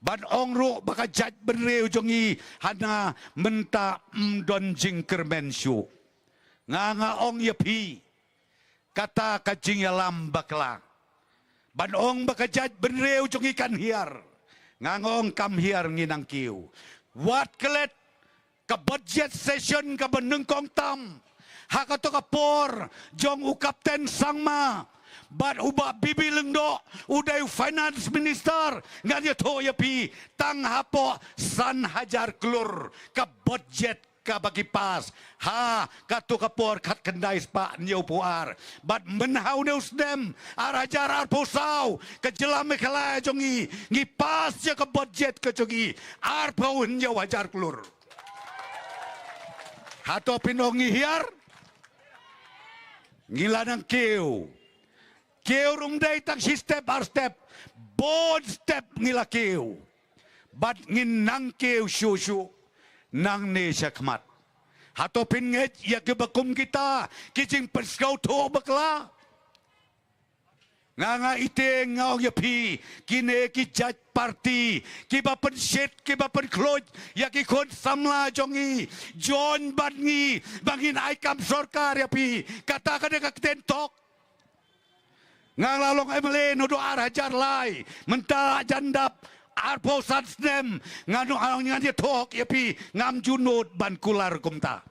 ban ong ruh ba ka jaitbynriew jong ngi hana mynta ym don jingkyrmen shuh. Nga, nga ong ïa phi, kata ka jingïalam bakla, ban ong ba ka jaitbynriew jong ngi kan hiar, nga, nga ong kam hiar, ngi nang kiew. Wat klet, ka budget session kaba nyngkong tam, ha kato ka por jong u Captain Sangma bad u Bah B B Lyngdoh, u dei u Finance Minister, ngan ïathuh ïa phi, tang hapoh san hajar klur ka budget kaba ki pass ha kato ka por khatkhyndai spah hynñiewphew ar. Bad mynha une u snem ar hajar arphew saw, ka jylla Meghalaya jong ngi, ngi pass ïa ka budget ka jong ngi arphew hynñiew hajar klur. Hato phin ong ngi hiar? Ngi la nang kiew. Kiew ruh ym dei tang shi step ar step, bun step ngi la kiew. Bad ngin nang kiew shuh shuh nangne shakhmat. Hato phin ngeit ïa kiba kum kita ki jingpynsngewthuh bakla? Nga, nga ïeit, nga ong ïa phi, kine ki jait party kiba pynshit, kiba pynkhluit ïa ki khun samla jong ngi, join bad ngi ba ngin ai kam sorkar ïa phi. Kata ka dei ka ktien thok. Nga la long M L A naduh ar hajar lai, mynta jan dap arphew san snem, nga ong, ngan ïathuh ïa phi, ngam ju nud ban kular kumta.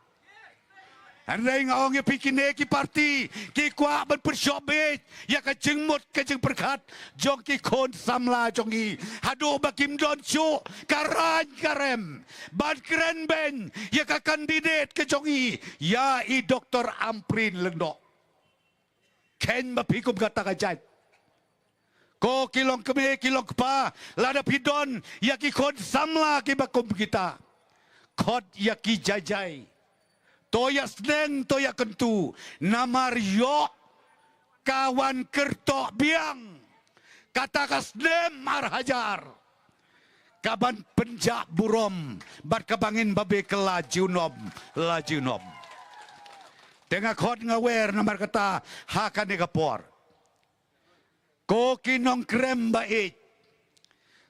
Hynrei nga ong ïa phi, kine ki party ki kwah ban pynshop beit ïa ka jingmut ka jingpyrkhat jong ki khun samla jong ngi, haduh ba kim don shuh ka rang ka rem ban kren beiñ ïa ka candidate ka jong ngi, ïa i Doctor Ampareen Lyngdoh. Kheiñ ma phi kum kata ka jait. Ko ki long kmie, ki long kpa, lada phi don ïa ki khun samla kiba kum kita, khot ïa ki jai jai. To ïa sneng, to ïa kyntu, namar ïoh ka wan kyrtoh biang kata ka snem ar hajar kaban pynjah burom bad kaba ngin babe kylla junom la junom. Te nga khot nga wer namar kata ha kane ka por. Ko ki nongkrem ba ïeit,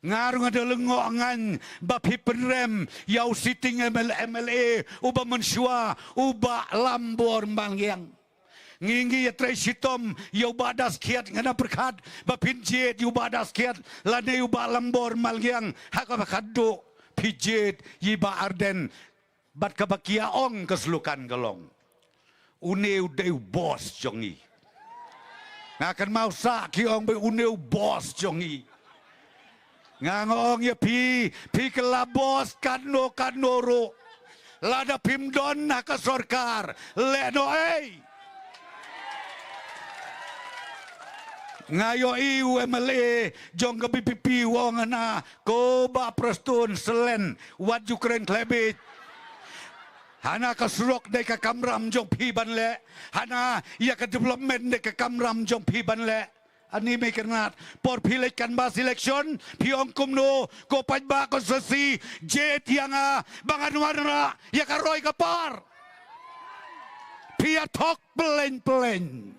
nga ruh nga da lyngngoh ngan ba phi pynrem ïa u sitting M L A, M L A uba mynshuwa, u Bah Lambor Malngiang. Ngi ngi ïatrei shitom ïa u Bah Daskhiat, nga na pyrkhat ba phin jied ïa u Bah Daskhiat lane ïa u Bah Lambor Malngiang ha kaba khatduh phi jied ïa i Bah Ardent. Bad kaba ki ïa ong ka slogan ka long, une u dei u boss jong ngi. Nga kynmaw sah ki ong ba une u boss jong ngi. Nga nga ong ïa phi, phi kylla boss katno katno ruh. Lada phim don ha ka sorkar, leh noh ei. Nga ïohi u M L A jong ka V P P u ong hana, ko Bah Prestone Selen, wat ju kren khlem bit. Hana ka surok dei ka kamram jong phi ban leh. Hana ïa ka development dei ka kamram jong phi ban leh. Ani Mei Kyrnat, por phi leit canvass election, phi ong kumno, ko paidbah constituency jied ïa nga ba ngan wanrah ïa ka roi ka par. Phi ïa thok plein plein.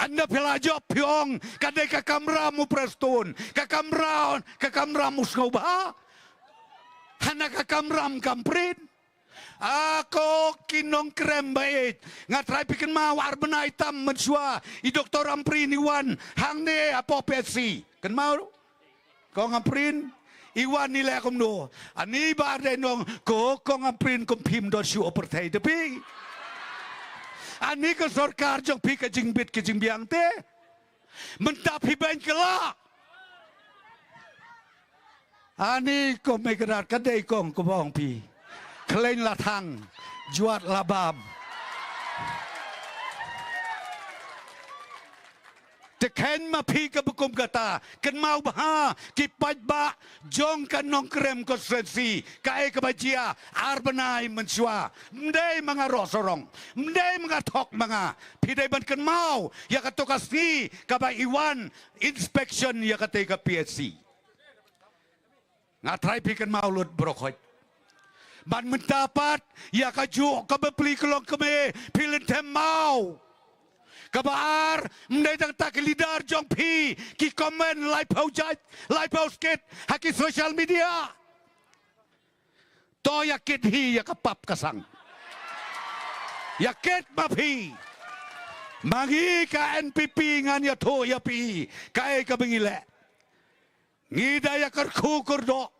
Ynda phi la jop phi ong ka dei ka kamram u Prestone, ka kamram, ka kamram u sngewbha. Hana ka kamram kam prin. A ko ki nongkrem ba ïeit, nga trai phi kynmaw ar bnai tam mynshuwa i Doktor Ampareen i wan hangne hapoh P H C. Kynmaw? Kong Ampareen i wan i leh kumno? Ani Bah Ardent i ong, ko Kong Ampareen kum phim don shuh u pyrthei te phi. Ani ka sorkar jong phi ka jingbit ka jingbiang te. Mynta phi beiñ kylla. Ani ko Mei Kyrnat, ka dei kong kaba ong phi, khlaiñ la thang, jwat la bam. Te kheiñ ma phi kaba kum kata. Kynmaw bha ki paidbah jong ka Nongkrem constituency, kaei kaba jia ar bnai mynshuwa. Ym dei ma nga roh sarong, ym dei ma nga thok ma nga. Phi dei ban kynmaw ïa kato ka sngi kaba i wan inspection ïa katei ka P H C. Nga trai phi kynmaw lut baroh khoit. Ban mynta pat ïa kajuh kaba pli ka longkmie phi lynthem maw. Kaba ar, ym dei tang ta ki leader jong phi ki comment laiphew jait, laiphew skit ha ki social media. To ïa kit hi ïa ka pap ka sang. Ïa kit ma phi. Ma ngi ka N P P ngan ïathuh ïa phi kaei kaba ngi leh. Ngi da ïa kyrkhu kyrdoh,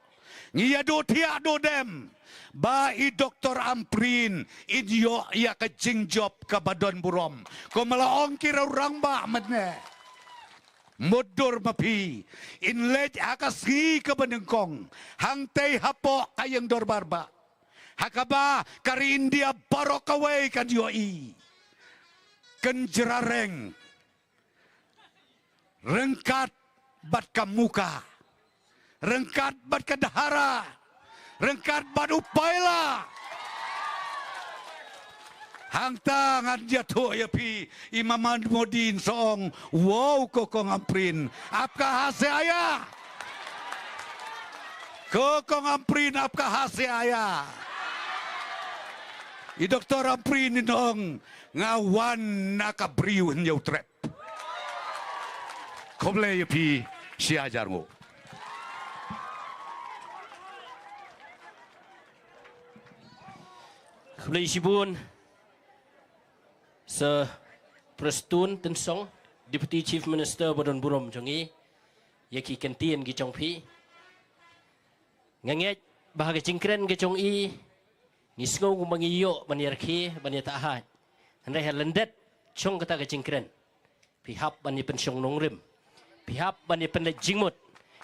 ngi ïa duh thiah duh dem ba i Doktor Ampareen in ïoh ïa ka jingjop kaba don burom. Kumba la ong ki riew rangbah mynne. Mutdur ma phi, in leit ha ka sngi kaba nyngkong hangtei hapoh ka ïing dorbar bah, ha kaba ka ri India baroh kawei kan ïohi. Kan jrareng ryngkat bad ka Muka, ryngkat bad ka Dhara, ryngkat bad u Paila. Hangta ngan ïathuh ïa phi, i Maman Modi in sa ong, wow, ko Kong Ampareen, aap kahan se aaya? Ko Kong Ampareen, aap kahan se aaya? I Doktor Ampareen in ong, nga wan na ka Bri u Hynñiewtrep. Khublei ïa phi shi hajar nguh. Khublei shibun Sir Prestone Tynsong, Deputy Chief Minister ba don burom jong ngi, ïa ki kyntien ki jong phi. Nga ngeit ba ha ka jingkren ka jong i, ngi sngew kumba ngi ïoh ban ïarkhie, ban ïatahait. Hynrei ha lyndet jong kata ka jingkren, phi hap ban ïa pynshong nongrim, phi hap ban ïa pynleit jingmut,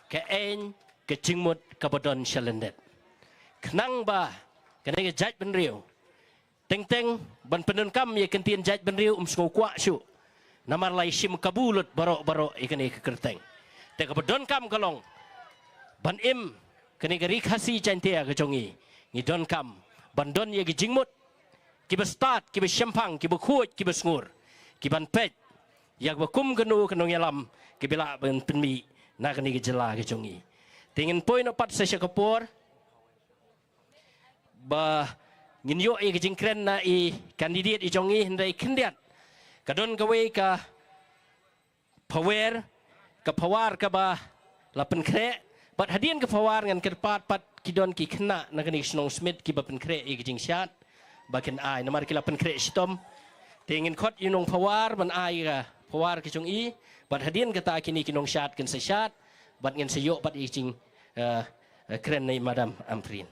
ka aiñ ka jingmut kaba don sha lyndet. Khnang ba kane ka jaitbynriew, teng teng ban pyndonkam ïa ka kyntien jaitbynriew, um sngew kwah shuh. Namar la ïashim kabu lut baroh baroh ïa kane ka kyrteng. Te kaba donkam ka long ban im kane ka Ri Khasi Jaintia ka jong ngi, ngi donkam ban don ïa ki jingmut kiba stad, kiba shemphang, kiba khuid, kiba sngur, kiban peit ïa kaba kum kano ka nongïalam kiba lah ban pynmih na kane ka jylla ka jong ngi. Te ngin poi noh pat sa sha ka por ba ngin ïoh ïa ka jingkren na i candidate i jong ngi, hynrei khyndiat ka don kawei ka phawer, ka phawar kaba la pynkhreh. Bad hadien ka phawar ngan kyrpad pat ki don ki khynnah na kane ka shnong Smit kiba pynkhreh ïa ka jingshad ba kin ai, namar ki la pynkhreh shitom. Te ngin khot ïa u nongphawar ban ai ka phawar ka jong i, bad hadien kata kine ki nongshad kin sa shad, bad ngin sa ïoh bad i jing, eh, eh, kren na i Madam Ampareen.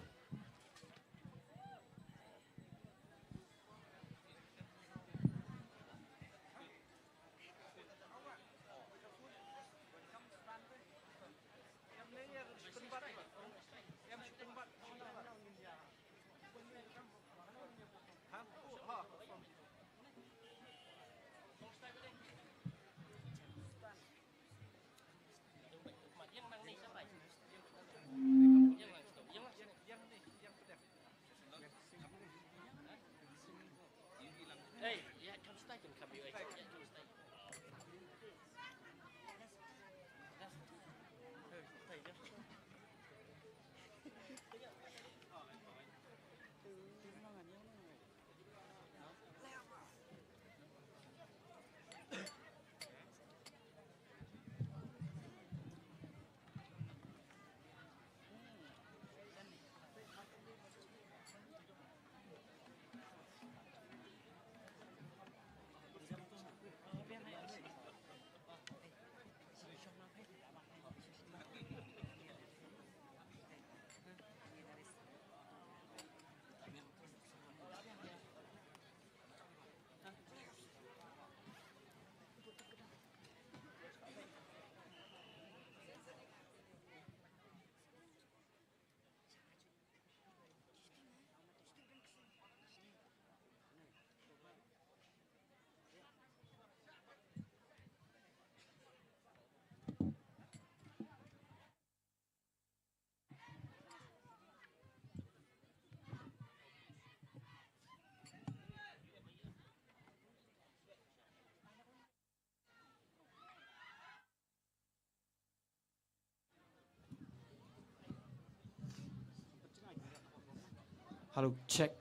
Hello, check.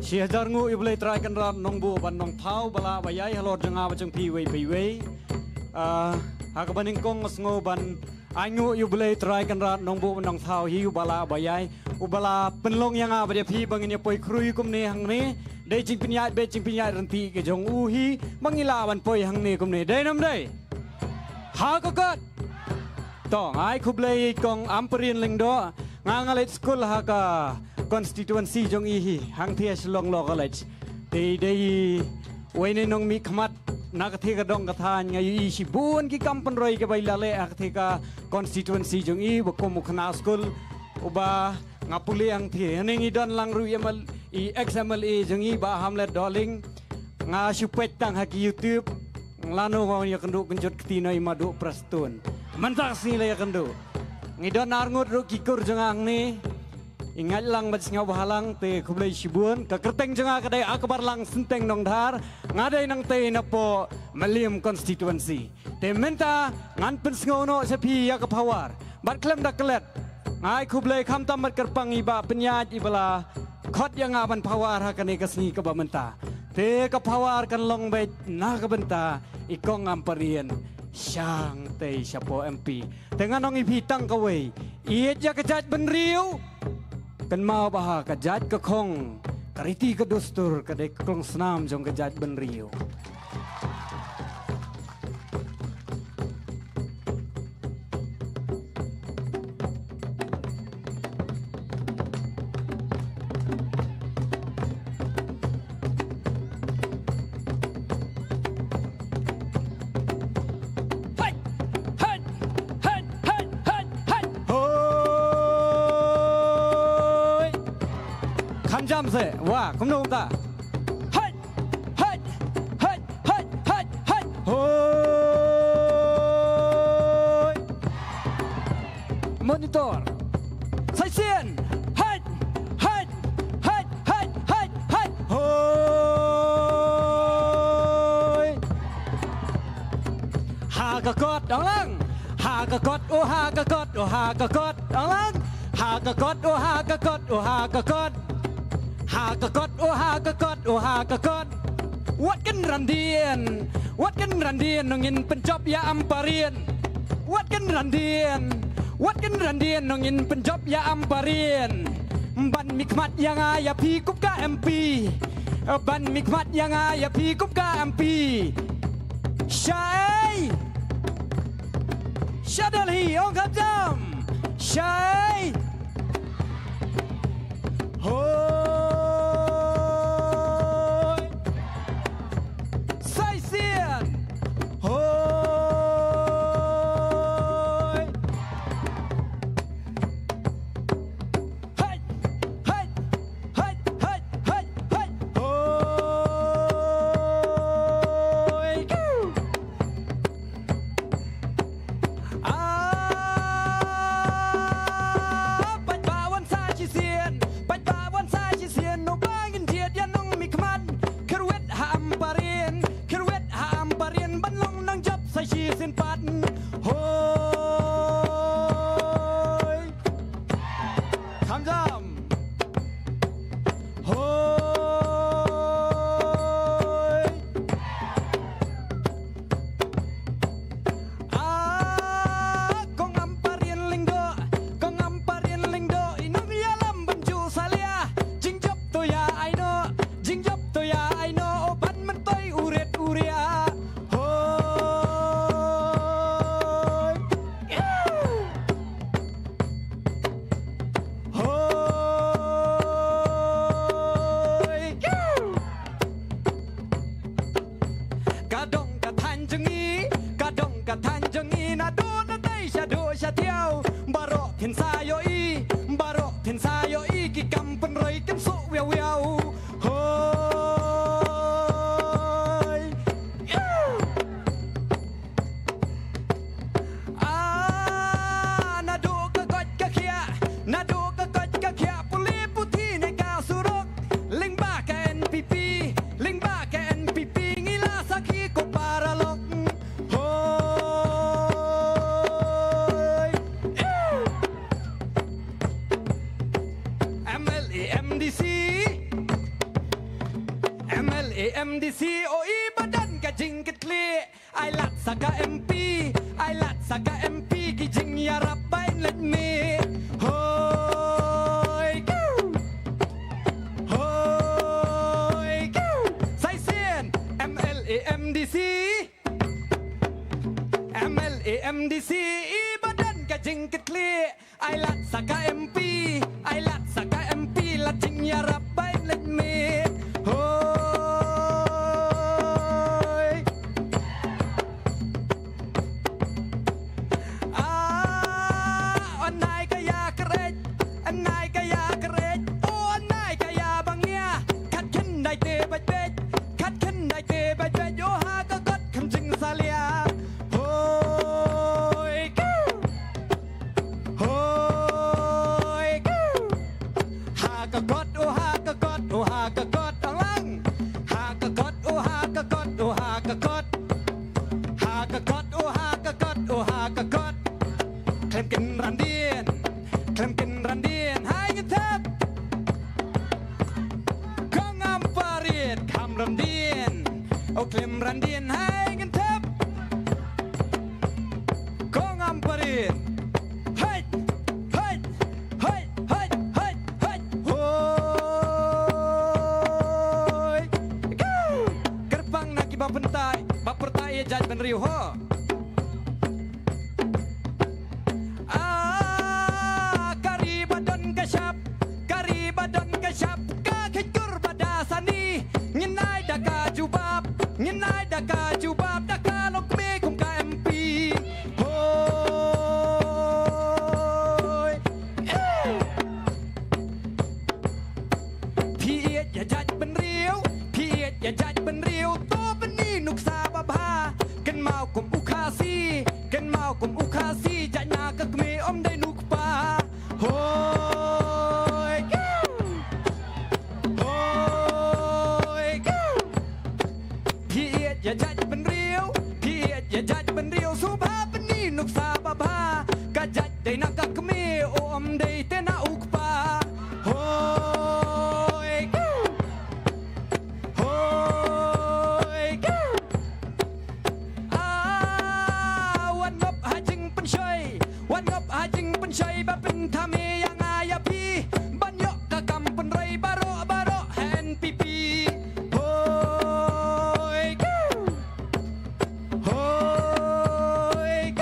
Shi hajar nguh ïa U Blei Trai Kynrad Nongbuh bad Nongthaw, ba lah ba ïai halor jong nga bad jong phi iwei pa iwei. Ah, ha kaba nyngkong nga sngew ban ai nguh ïa U Blei Trai Kynrad Nongbuh bad Nongthaw hi, uba lah ba ïai, uba la pynlong ïa nga bad ïa phi ba ngin ïa poi khrui kumne hangne. Dei jingpynïaid beit jingpynïaid ryntih ka jong u hi ba ngi lah ban poi hangne kumne. Dei ne ym dei? Ha ka kot. To, nga ai khublei ïa i Kong Ampareen Lyngdoh. Nga nga leit skul ha ka constituency jong i hi, hangtei ha Shillong Law College. Te i dei uwei na i nongmihkhmat na katei ka dong ka thaiñ, nga ïohi shibun ki kam pynroi kiba i la leh ha katei ka constituency jong i, ba kum u khynnah skul uba nga pule hangtei. Hangne ngi don lang ruh i M L A, i ex M L A jong i, Bah Hamlet Dohling. Nga shu peit tang ha ki YouTube. Lano nga ïakynduh kynjut kti noh i Maduh Prestone. Mynta ka sngi la ïakynduh. Ngi don arngut ruh ki kur jong nga hangne. I Ngaitlang bad Sniawbhalang, te khublei shibun. Ka kyrteng jong nga ka dei Akbarlang Synteng Nongdhar. Nga dei nangtei napoh Mylliem constituency. Te mynta ngan pynsngew noh sha phi ïa ka phawar. Bad khlem da klet, nga ai khublei khamtam bad kyrpang ïa i Bah Pynïaid iba la khot ïa nga ban phawar ha kane ka sngi kaba mynta. Te ka phawar kan long beit na ka bynta i Kong Ampareen Shangtei shapoh M P. Te ngan ong ïa phi tang kawei, ïeit ïa ka jaitbynriew, kynmaw ba ha ka jait ka khong, ka riti ka dustur ka dei ka klongsnam jong ka jaitbynriew. Hei! Hei! Hei! Hei! Hei! Hei! Hoi! Kham jam se, wa, kumno kumta? Hei! Hei! Hei! Hei! Hei! Hei! Hoi! Monitor. Sa shisien. Hei! Hei! Hei! Hei! Hei! Hei! Hoi! Ha ka kot, ong lang. Ha ka kot, oh ha ka kot, oh ha ka kot, ong lang. Ha ka kot, oh ha ka kot, oh ha ka kot. Ha ka kot, oh ha ka kot, oh ha ka kot. Wat kan ran dien, wat kan ran dien, nong in pynjop ïa Ampareen. Wat kan ran dien, wat kan ran dien, nong in pynjop ïa Ampareen. Ban mihkhmat ïa nga ïa phi kup ka M P. Ban mihkhmat ïa nga ïa phi kup ka M P. Shai. Sha Delhi, ong kham jam. Shai. Hoi. Sai sien. Hoi. Hei, hei, hei, hei, hei, hei. Hoi. Ah, paidbah wan sa shisien, paidbah wan sa shisien, no ba ngin jied ïa nongmihkhmat. Kyrwet ha Ampareen, kyrwet ha Ampareen, ban long nongjop sa shisien pat. Hoi. Kham jam. Hoi. Ah, kong Ampareen Lyngdoh, kong Ampareen Lyngdoh, i nongïalam ban ju salia. Jingjop to ïa ai noh, jingjop to ïa ai noh, oh ban myntoi u rit u riah. Hoi. Hoi. Ka dong ka thaiñ jong ngi, ka dong ka thaiñ jong ngi, naduh na tei shaduh sha thiaw. Baroh phin sa ïohi, baroh phin sa ïohi, ki kam pynroi kin suh wiaw wiaw. Hoi. Ah, naduh ka koit ka khiah, naduh ka koit ka khiah, pule puthi ne ka surok. Lyngba ka N P P, lyngba ka N P P, ngi la sakhi ko paralok. Hoi. M L A M D C, M L A M D C, oh i ba don ka jingkitkhlieh. Ai lad sa ka M P, ai lad sa ka M P, ki jingïarap ba in leit mih. Hoi. Hoi. Sai sien, M L A M D C, M L A M D C, i ba don ka jingkitkhlieh. Ai lad sa ka M P, ai lad sa ka M P, lad jingïarap ba in leit mih. Hoi. Ah, oh nai ka ïa kret, oh nai ka ïa kret, oh nai ka ïa bang ïa. Khat khyndai te bad bad, khat khyndai te bad bad, oh ha ka kot kham jingsalia. Hoi. Hoi. Ha ka kot, oh ha ka kot, oh ha ka kot, ong lang. Ha ka kot, oh ha ka kot, oh ha ka kot. Ha ka kot, oh ha ka kot, oh ha ka kot. Khlem kin ran dien, khlem kin ran dien, hai ngin thep. Kong Ampareen, kham ran dien. Oh khlem ran dien, hai ngin thep. Kong Ampareen. Hei, hei, hei, hei, hei, hei. Hoi. Kyrpang na ki ba pyntai, ba pyrtai ïa jait bynriew ho. Ah, ka ri ba don ka shap, ka ri ba don ka shap, ka kheiñ kur ba da sani. Ngin ai da ka jubab, ngin ai da ka jubab. Wan ngop ha jingpynshoi ba pynthame ïa nga ïa phi ban ïoh ka kam pynroi baroh baroh ha N P P. Hoi. Hoi.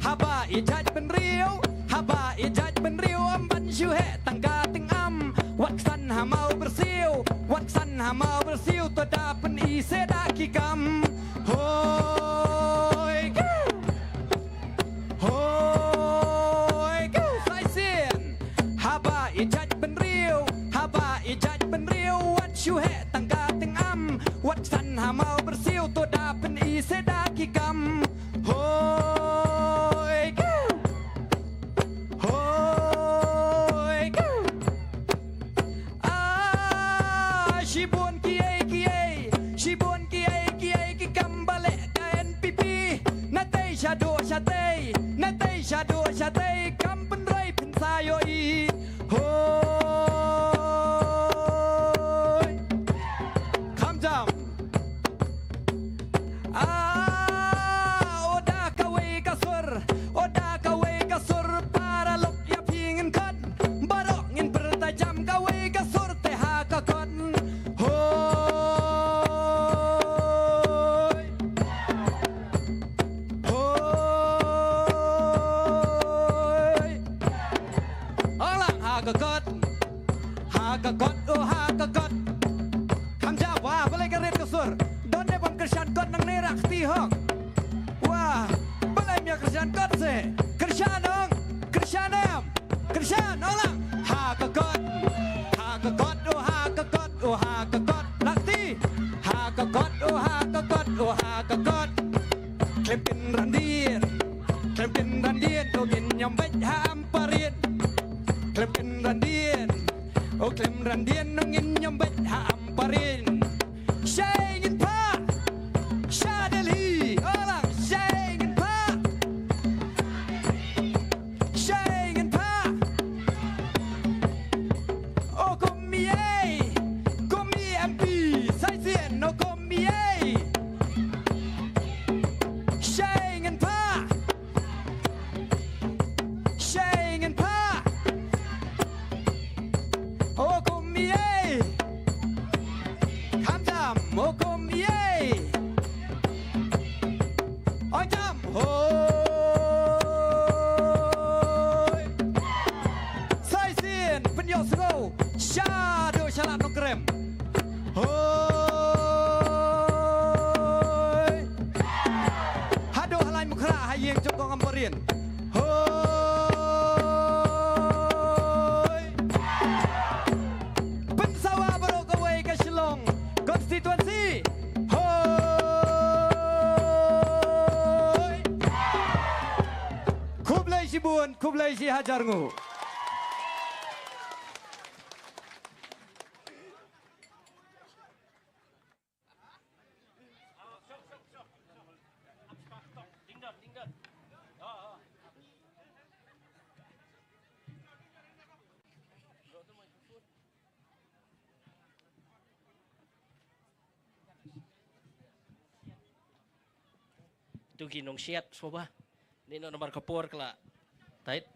Haba i jait bynriew, haba i jait bynriew ym ban shu heh tang ka tyngam. Wat ksan ha maw byrsiew, wat ksan ha maw byrsiew, to da pyni se da ki kam. Hoi. Hoi. Sa shisien. Haba i jait bynriew, haba i jait bynriew, wat shu heh tang ka tyngam. Wat ksan ha maw byrsiew, to da pyni se da ki kam. Hoi. Hoi. Ah, shibun kiei kiei, shibun kiei kiei ki kam ba leh ka N P P. Natei shaduh shatei, natei shaduh shatei, kam pynroi pynsa ïohi. Hoi. Kham jam. Ah, o da kawei ka sur, o da kawei ka sur, para lok ïa phi ngin khot, baroh ngin pyrta jam kawei ka sur te ha ka kot. Hoi. Hoi. Ong lang ha ka kot. Ha ka kot, oh ha ka kot. Kham jam, wah, balei ka rit ka sur. Don ne bym kyrshan kot nangne, rah kti hok. Wah, balei ym ïa kyrshan kot se. Kyrshan ong, kyrshan em. Kyrshan, ong lang. Ha ka kot. Ha ka kot, oh ha ka kot, oh ha ka kot. Lah kti. Ha ka kot, oh ha ka kot, oh ha ka kot. Khlem kynran dien, khlem kynran dien, oh ngin ïam beit ha Ampareen. Khlem kynran dien, oh khlem ran dien, oh ngin ïam beit ha Ampareen. Shei ngin phah sha Delhi, ong lang, shei ngin phah. Shei ngin phah. Oh kum ïei, kum i M P, sa shisien, oh kum ïei. Shei ngin phah. Shei ngin phah. Oh kum ïei. Kham jam, oh kum ïei. Ong jam, hoi. Sa shisien, pynïohsngew shaduh sha Lad Nongkrem. Hoi. Haduh ha Laitumkhrah ha ïing jong kong Ampareen. Hoi. Pynsawa baroh kawei ka Shillong constituency. Hoi. Khublei shibun, khublei shihajar nguh. Tu ki nongsiat sngewbha. Ni no namar ka por ka la tight.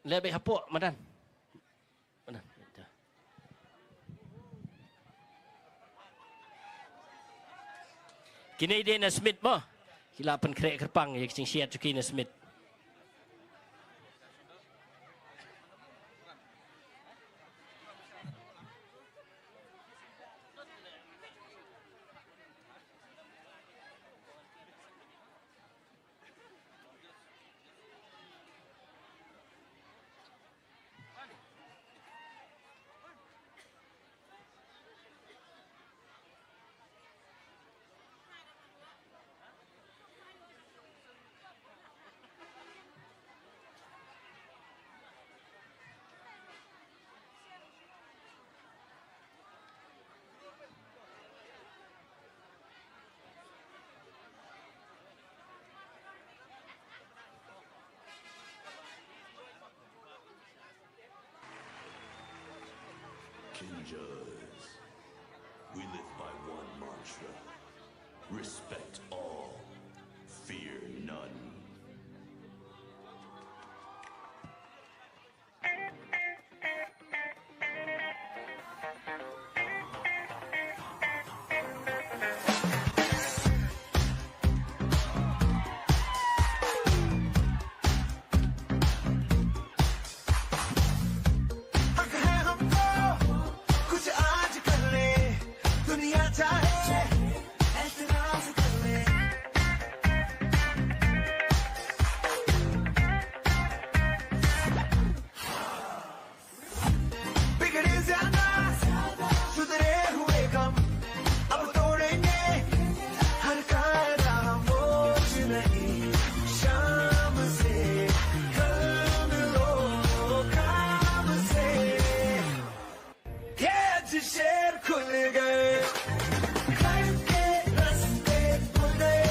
Leh beit hapoh madan. Madan. Kine dei na Smit mo. Ki la pynkhreh kyrpang ïa ki jingsiat jong ki na Smit. Kinjaz. We live by one mantra. Respect all, fear none. हक है हमको कुछ आज कर ले, दुनिया चाहे एतराज कर ले। बिगड़े ज्यादा, सुधरे हुए कम, अब तोड़ेंगे हर कायदा। मौज नहीं शाम से, कल मिलो काम से। ये आज शेर खुल गए, घर के रास्ते खुल गए।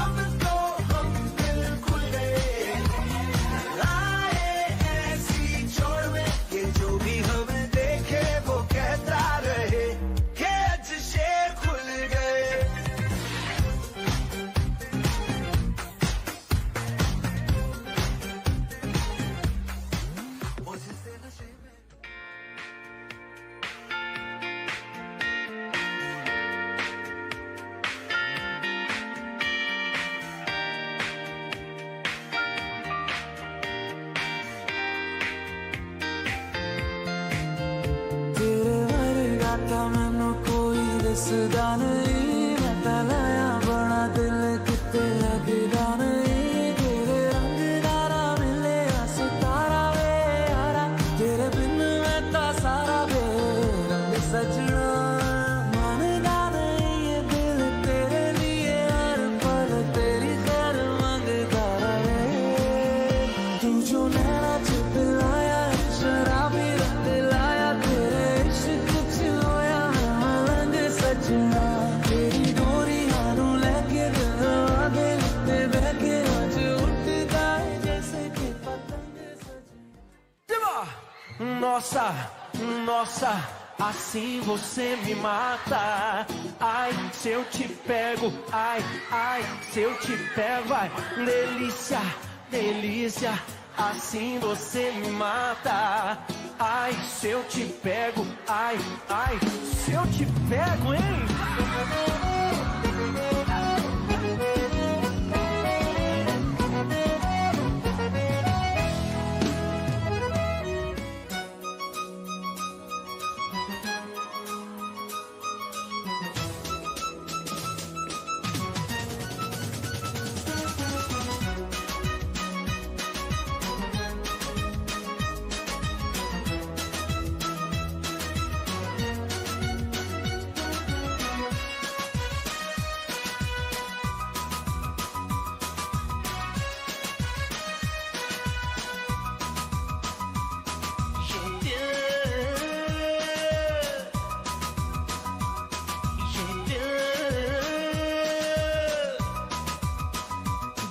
अब तो हम बिल्कुल गए, आए ऐसी जोड़ में, ये जो भी हमें देखे वो कहता रहे, ये आज शेर खुल गए। ਤੇਰੇ ਵਰਗਾ ਤਾਂ ਮੈਨੂੰ ਕੋਈ ਦਿਸਦਾ ਨਹੀਂ, ਮੈਂ ਤਾਂ ਲਾਇਆ ਬਣਾ ਦਿਲ ਕਿਤੇ ਲੱਗਦਾ ਨਹੀਂ। ਤੇਰੇ ਰੰਗ ਦਾ ਨਾ ਮਿਲਿਆ ਸਿਤਾਰਾ ਵੇ ਯਾਰਾ, ਤੇਰੇ ਬਿਨ ਮੈਂ ਤਾਂ ਸਾਰਾ ਬੇਰੰਗ ਸਜਣਾ। ਮੰਨਦਾ ਨਹੀਂ ਇਹ ਦਿਲ ਤੇਰੇ लिए हर पल तेरी खैर मंगदा रहे। तू जो नैना च पिलाया, शराबी रंग लाया, तेरे इश्क च होया मैं मलंग सजना। तेरी डोरियां नू लेके दिल आगे उत्ते बह के आज उठदा है जैसे कि पतंग सजना। Nossa, nossa, assim você me mata. Ai, se eu te pego, ai, ai, se eu te pego, ai, delícia, delícia, assim você me mata. Ai, se eu te pego, ai, ai, se eu te pego, hein?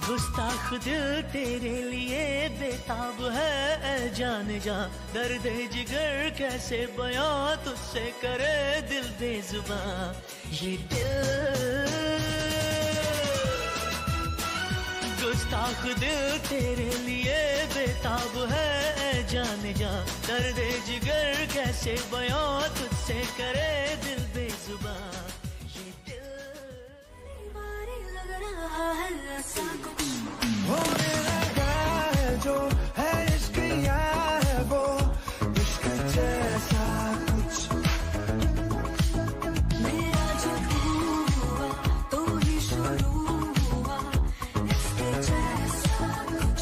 गुस्ताख दिल तेरे लिए बेताब है, ए जान जा। दर्द जिगर कैसे बयां तुझसे करे दिल बेजुबां। ये दिल, गुस्ताख दिल तेरे लिए बेताब है, ए जान जा। दर्द जिगर कैसे बयां तुझसे करे दिल बेजुबां। ये दिल, बारे लग रहा है ऐसा कुछ। होने लगा है जो है इश्क, या है वो इश्क जैसा कुछ। मेरा जो हुआ तो ही शुरू हुआ, इसके जैसा कुछ।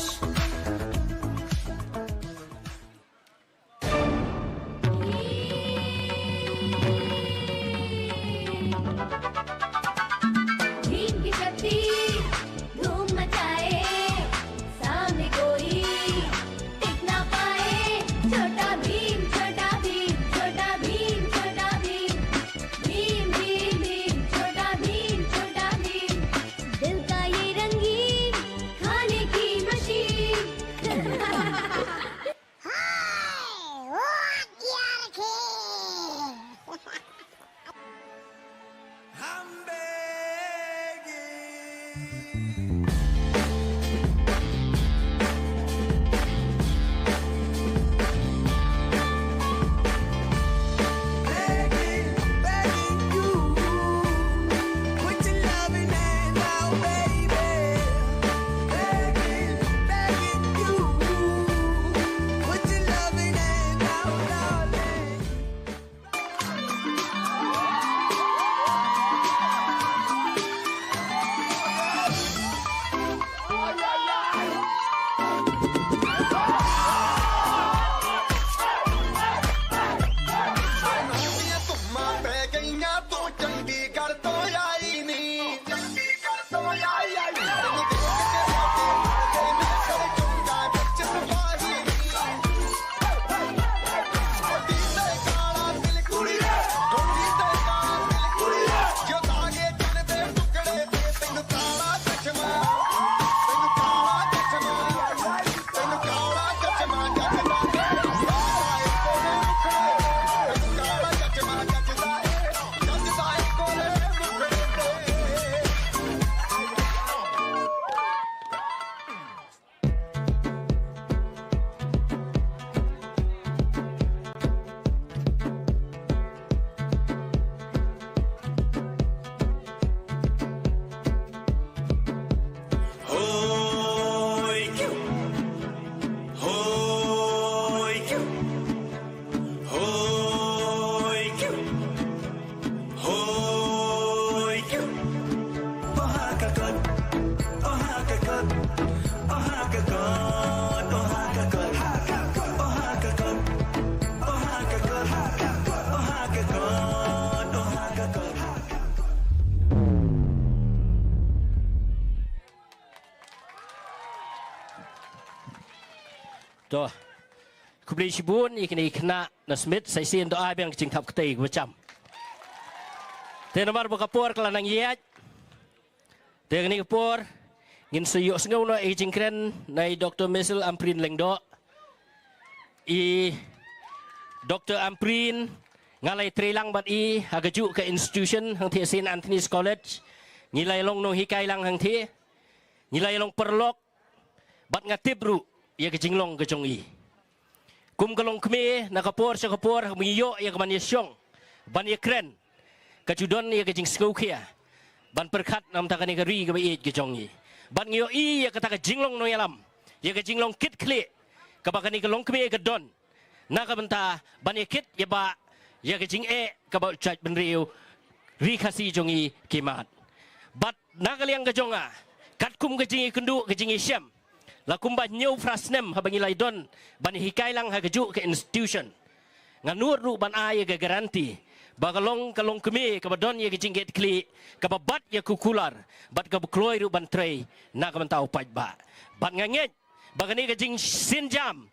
भीम की शक्ति धूम मचाए, सामने कोई टिक ना पाए। छोटा भीम, छोटा भीम, छोटा भीम, छोटा भीम। भीम, भीम, भीम, छोटा भीम, छोटा भीम। दिल का ये रंगीन खाने की मशीन। हाय, वो क्या रखे? हम बे- To. Khublei shibun ïa kine ki khynnah na Smit, sa shisien to ai biang ka jingthap kti kaba cham. Te namar ba ka por ka la nang ïaid. Te kane ka por ngin sa ïohsngew noh ïa ka jingkren na i Doctor Michelle Ampareen Lyngdoh. I Doctor Ampareen nga la ïatreilang bad i ha kajuh ka institution hangtei Saint Anthony's College. Ngi la ïalong nonghikai lang hangtei. Ngi la ïalong paralok. Bad nga tip ruh ïa ka jinglong ka jong i. Kum ka longkmie na ka por sha ka por, haba ngi ïoh ïa ka ban ïashong, ban ïakren, ka ju don ïa ka jingsngewkhia ban pyrkhat na ka bynta kane ka ri kaba ïeit ka jong i. Bad ngi ïohi ïa kata ka jinglong nongïalam, ïa ka jinglong kitkhlieh kaba kane ka longkmie ka don na ka bynta ban ïakit ïabah ïa ka jingeh kaba u jaitbynriew ri Khasi jong i ki mad. Bad na ka liang ka jong nga, katkum ka jingïakynduh ka jingïashem, la kumba hynñiew phra snem haba ngi la ïadon ban ïahikai lang ha kajuh ka institution, nga nud ruh ban ai ïa ka guarantee ba ka long ka longkmie kaba don ïa ka jingkitkhlieh, kaba bat ïa ka kular bad kaba kloi ruh ban trei na ka bynta u paidbah. Bad nga ngeit ba kane ka jingsienjam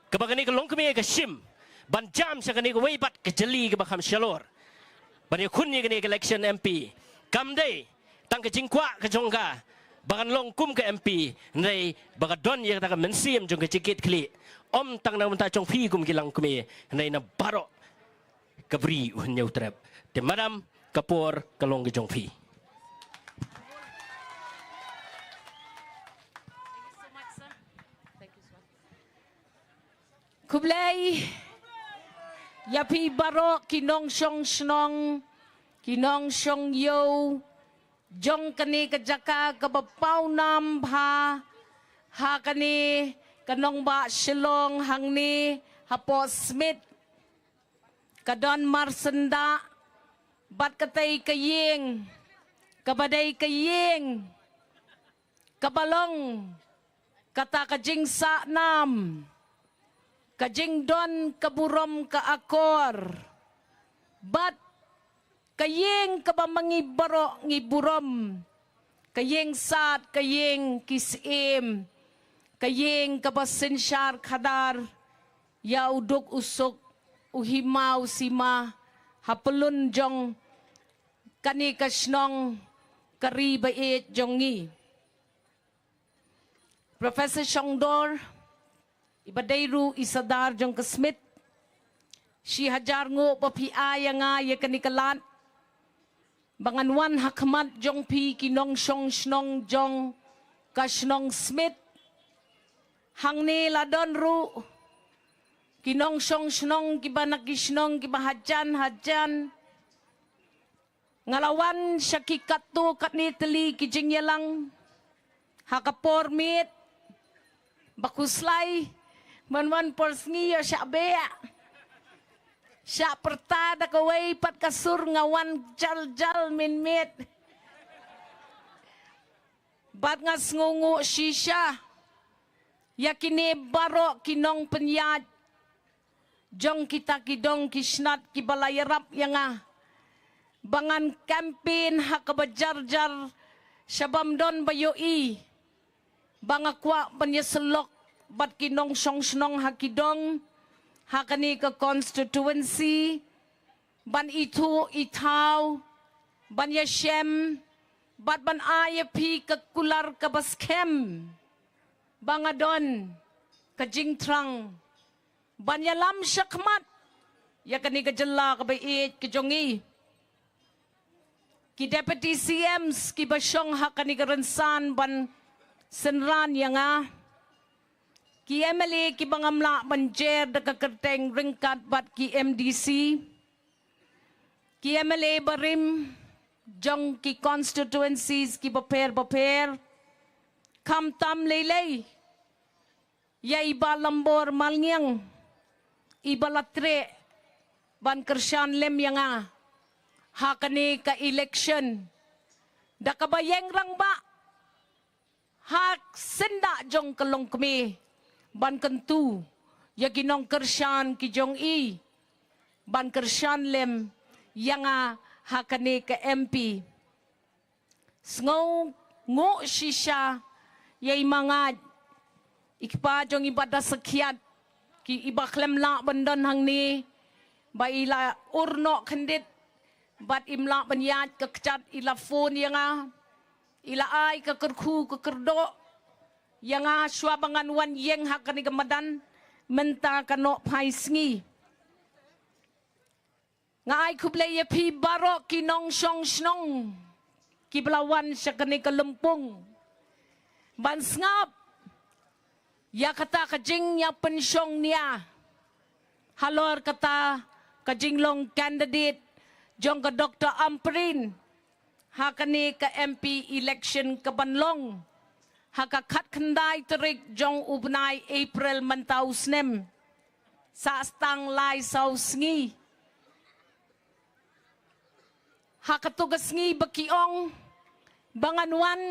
kaba kane ka longkmie ka shim ban jam sha kane kawei pat ka jylli kaba kham shalor ban ïakhun ïa kane ka election M P, kam dei tang ka jingkwah ka jong ka ba kan long kum ka M P, hynrei ba ka don ïa kata ka mynsiem jong ka jingkitkhlieh, ym tang na ka bynta jong phi kum ki longkmie, hynrei na baroh ka bri u Hynñiewtrep. Te madam, ka por ka long ka jong phi. Khublei ïa phi baroh ki nongshong shnong, ki nongshong ïew jong kane ka jaka kaba pawnam bha ha kane ka nongbah Shillong hangne hapoh Smit. Ka don marsyndah bad katei ka ïing kaba dei ka ïing kaba long kata ka jingsahnam, ka jingdon ka burom ka akor bad ka ïing kaba ma ngi baroh ngi burom, ka ïing sad, ka ïing ki syiem, ka ïing kaba synshar khadar ïa u duk u suk, u hima u sima ha pyllun jong kane ka shnong, ka ri ba ïeit jong ngi. Professor Shongdor, iba dei ruh i Sordar jong ka Smit, shi hajar nguh ba phi ai ïa nga ïa kane ka lad. Ba ngan wan ha khmat jong phi ki nongshong shnong jong ka shnong Smit. Hangne la don ruh ki nongshong shnong kiba na ki shnong kiba hajan hajan. Nga la wan sha ki katto katne tylli ki jingïalang ha ka por miet. Ba khuslai ban wan por sngi ïoh shah beh, shah pyrta da kawei pat ka sur, nga wan jal jal mynmiet. Bad nga sngewnguh shisha ïa kine baroh ki nongpynïaid jong kita ki dong ki snat kiba la ïarap ïa nga ba ngan campaign ha kaba jar jar, sha bym don ba ïohi ba nga kwah ban ïasyllok bad ki nongshong shnong ha ki dong ha kane ka constituency, ban ithuh ithaw, ban ïashem bad ban ai ïa phi ka kular kaba skhem ba nga don ka jingthrang ban ïalam shakhmat ïa kane ka jylla kaba ïeit ka jong i. Ki Deputy C Ms kiba shong ha kane ka rynsan ban synran ïa nga, ki M L A kiba ngam lah ban jer da ka kyrteng ryngkat bad ki M D C, ki M L A barim jong ki constituencies kiba pher bapher, khamtam leilei ïa i Bah Lambor Malngiang iba la treh ban kyrshan lem ïa nga ha kane ka election da kaba ïeng rangbah ha syndah jong ka longkmie ban kyntu ïa ki nongkyrshan ki jong i ban kyrshan lem ïa nga ha kane ka M P. Sngewnguh shisha ïa i mangat i kpa jong i ba da sakhiat ki iba khlem lah ban don hangne, ba i la ur noh khyndiat bad im lah ban ïaid ka kjat, i la phone ïa nga, i la ai ka kyrkhu ka kyrdoh ïa nga shuwa ba ngan wan ïeng ha kane ka madan mynta ka nohphai sngi. Nga ai khublei ïa phi baroh ki nongshong shnong kiba la wan sha kane ka lympung ban sngap ïa kata ka jingïapynshong nia halor kata ka jinglong candidate jong ka Doctor Ampareen ha kane ka M P election kaban long ha ka khatkhyndai tarik jong u bnai April mynta u snem. Sah stang lai saw sngi ha kato ka sngi ba ki ong ba ngan wan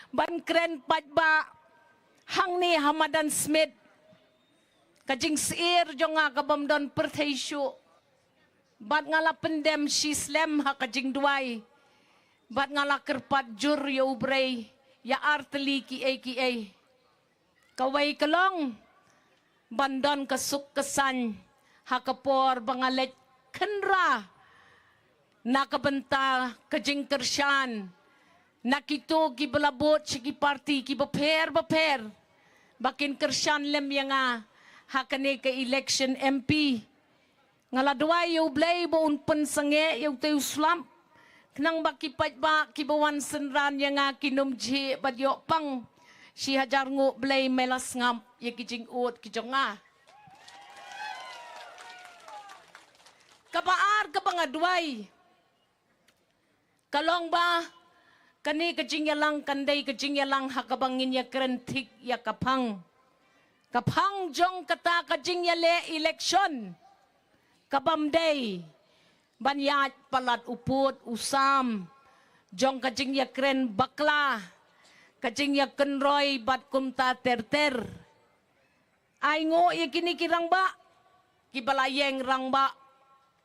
ban kren paidbah hangne ha madan Smit. Ka jingsyier jong nga ka bym don pyrthei shuh bad nga la pyndem shi slem ha ka jingduwai bad nga la kyrpad jur ïa u Blei ïa artylli kiei kiei. Kawei ka long ban don ka suk ka saiñ ha ka por ba nga leit khynra na ka bynta ka jingkyrshan na kito kiba la bud sha ki parti kiba pher bapher ba kin kyrshan lem ïa nga ha kane ka election M P. Nga la duwai ïa u Blei ba un pynsangeh ïa utei u slap khnang ba ki paidbah kiba wan synran ïa nga kin ym jhieh bad ïoh pang shi hajar nguh. Blei, me la sngap ïa ki jingud ki jong nga. Kaba ar kaba nga duwai ka long ba kane ka jingïalang kan dei ka jingïalang ha kaba ngin ïakren thik ïa ka phang, ka phang jong kata ka jingïaleh election. Ka bym dei ban ïaid palat u pud u sam jong ka jingïakren bakla, ka jingïakynroi bad kumta ter ter. Ai nguh ïa kine ki rangbah kiba la ïeng rangbah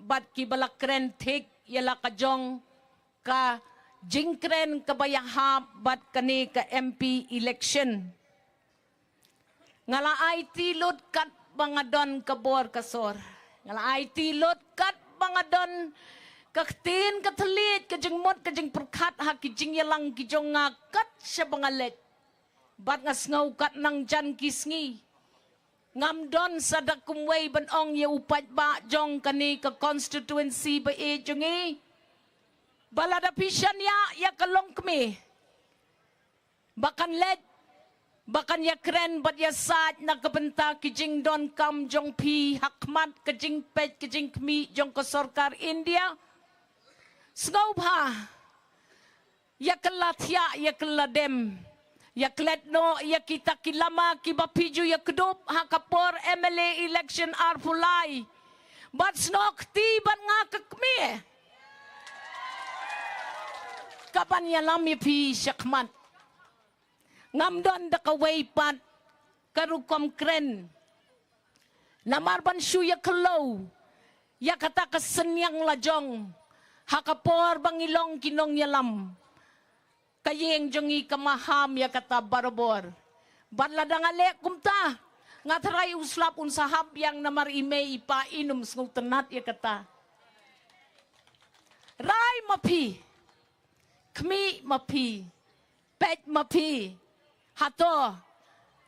bad kiba la kren thik ïa la ka jong ka jingkren kaba ïahap bad kane ka M P election. Nga la aiti lut katba nga don ka bor ka sor. Nga la aiti lut katba nga don ka ktien ka thylliej, ka jingmut ka jingpyrkhat ha ki jingïalang ki jong nga kat shaba nga leit. Bad nga sngew kat nang jan ki sngi ngam don sa da kumwei ban ong ïa u paidbah jong kane ka constituency ba ïeit jong ngi. Ba lada phi shaniah ïa ka longkmie ba kan leit, ba kan ïakren bad ïasaid na ka bynta ki jingdonkam jong phi ha khmat ka jingpeit ka jingkhmih jong ka sorkar India. Sngewbha ïa kylla thiah, ïa kylla dem, ïa klet noh ïa kita ki lama kiba phi ju ïa kdup ha ka por M L A election arphew lai. Bad snoh kti bad nga ka kmie kaban ïalam ïa phi shakhmat. Ngam don da kawei pat ka rukom kren namar ban shu ïa khlem ïa kata ka synñiang lajong ha ka por ba ngi long ki nongïalam. Ka ïing jong ngi ka maham ïa kata barabor. Bad lada nga leh kumta, nga tharai u slap un sa hap biang namar i mei i pa im sngewtynnat ïa kata. Rai ma phi, khmih ma phi, peit ma phi. Hato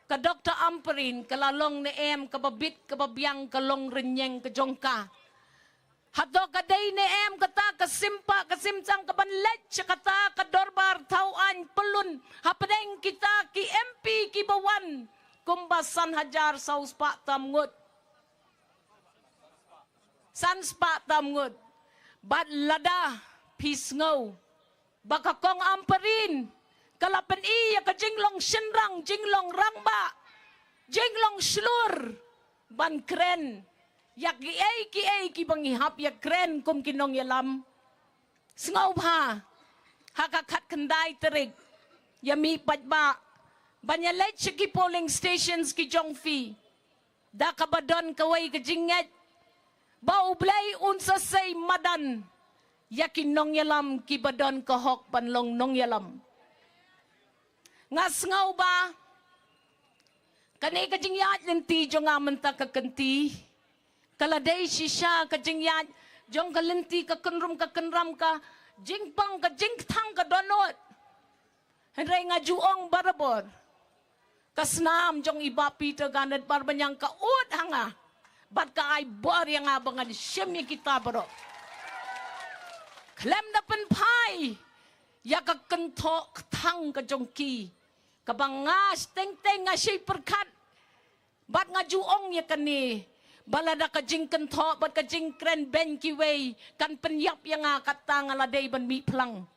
ka Doctor Ampareen ka la long ne em kaba bit kaba biang ka long rynïeng ka jong ka? Hato ka dei ne em kata ka simpah ka simsang kaban leit sha kata ka dorbar thaw aiñ pyllun hapdeng kita ki M P kiba wan kumba san hajar saw spah tam ngut? San spah tam ngut. Bad lada phi sngew ba ka Kong Ampareen ka la pyni ïa ka jinglong shynrang, jinglong rangbah, jinglong shlur ban kren ïa kiei kiei kiba ngi hap ïa kren kum ki nongïalam. Sngewbha ha ka khatkhyndai tarik ïa mih paidbah ban ïa leit sha ki polling stations ki jong phi da kaba don kawei ka jingngeit ba U Blei un sa sei madan ïa ki nongïalam kiba don ka hok ban long nongïalam. Nga sngew ba kane ka jingïaid lynti jong nga mynta ka kynti ka la dei shisha ka jingïaid jong ka lynti ka kynrum ka kynram ka jingpang ka jingkthang ka dohnud. Hynrei nga ju ong barabor, ka snam jong i Bah Peter Garnet Marbaniang ka ud ha nga bad ka ai bor ïa nga ba ngan shim ïa kita baroh. Khlem da pynphai ïa ka kynthoh kthang ka jong ki kaba nga teng teng nga shei pyrkhat. Bad nga ju ong ïa kane ba lada ka jingkynthoh bad ka jingkren beiñ kiwei kan pynïap ïa nga, kata nga la dei ban mih phlang.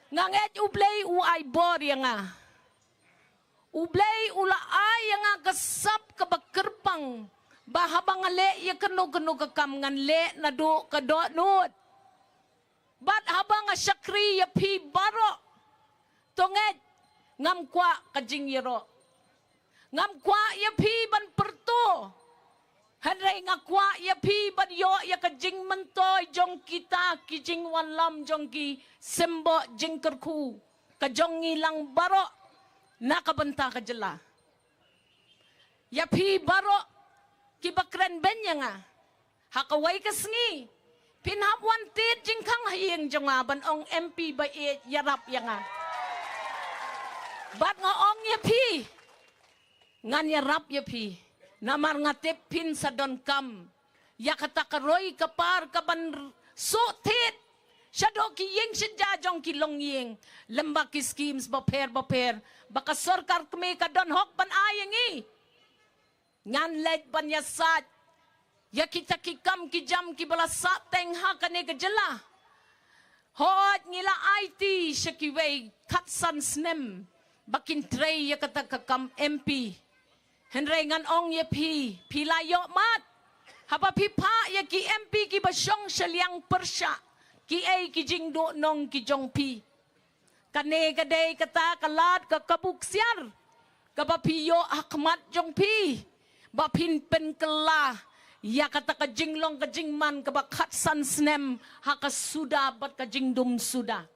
Nga ngeit U Blei u ai bor ïa nga. U Blei u la ai ïa nga ka sap kaba kyrpang ba haba nga leh ïa kano kano ka kam ngan leh naduh ka dohnud. Bad haba nga shakri ïa phi baroh, to ngeit, ngam kwah ka jingïaroh. Ngam kwah ïa phi ban pyrto. Hynrei nga kwah ïa phi ban ïoh ïa ka jingmyntoi jong kita ki jingwanlam jong ki symboh jingkyrkhu ka jong ngi lang baroh na ka bynta ka jylla. Ïa phi baroh kiba kren beiñ ïa nga, ha kawei ka sngi phin hap wan tied jingkhang ha ïing jong nga ban ong, M P ba ïeit, ïarap ïa nga. Bad nga ong ïa phi, ngan ïarap ïa phi. Namar nga tip phin sa donkam ïa kata ka roi ka par kaban r-, suk thied shaduh ki ïing sha ja jong ki longïing, lem bad ki schemes bapher bapher ba ka sorkar kmie ka don hok ban ai ïa ngi. Ngan leit ban ïasaid ïa kita ki kam ki jam kiba la sah teng ha kane ka jylla. Hooid, ngi la aiti sha kiwei khatsan snem ba kin trei ïa kata ka kam M P. Hynrei ngan ong ïa phi, phi la ïohmad haba phi phah ïa ki M P kiba shong shiliang pyrshah kiei ki jingduhnong ki jong phi. Kane ka dei kata ka lad ka kabu ksiar kaba phi ïoh ha khmat jong phi ba phin pynkylla ïa kata ka jinglong ka jingman kaba khatsan snem ha ka suda bad ka jingdum suda.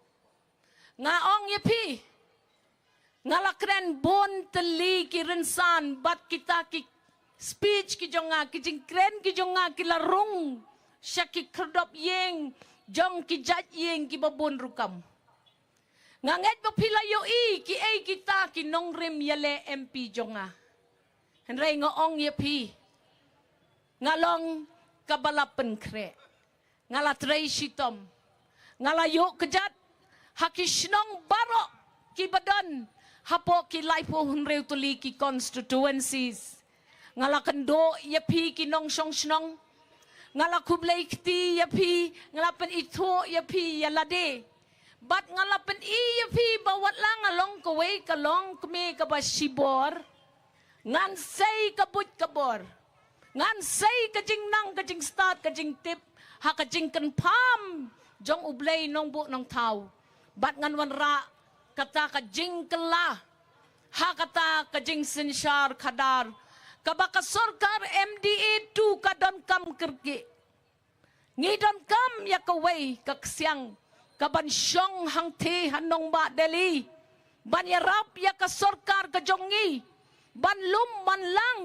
Nga ong ïa phi, nga la kren bun tylli ki rynsan bad kita ki speech ki jong nga, ki jingkren ki jong nga ki la rung sha ki khyrdop ïing jong ki jait ïing kiba bun rukom. Nga ngeit ba phi la ïohi kiei kita ki nongrim ïaleh M P jong nga. Hynrei nga ong ïa phi, nga long kaba la pynkhreh. Nga la trei shitom. Nga la ïoh kjat ha ki shnong baroh ki ba don hapoh ki laiphew hynriew tylli ki constituencies. Nga la kynduh ïa phi ki nongshong shnong. Nga la khublei kti ïa phi, nga la pynithuh ïa phi ïa lade. Bad nga la pyni ïa phi ba wat la nga long kawei ka longkmie kaba shibor, ngan sei ka buit ka bor, ngan sei ka jingnang ka jingstad ka jingtip ha ka jingkyrpad jong U Blei Nongbuh Nongthaw. Bad ngan wanrah kata ka jingkylla ha kata ka jingsynshar khadar kaba ka sorkar M D A two ka donkam kyrkieh. Ngi donkam ïa kawei ka ksiang kaban shong hangthie ha nongbah Delhi ban ïarap ïa ka sorkar ka jong ngi ban lum ban lang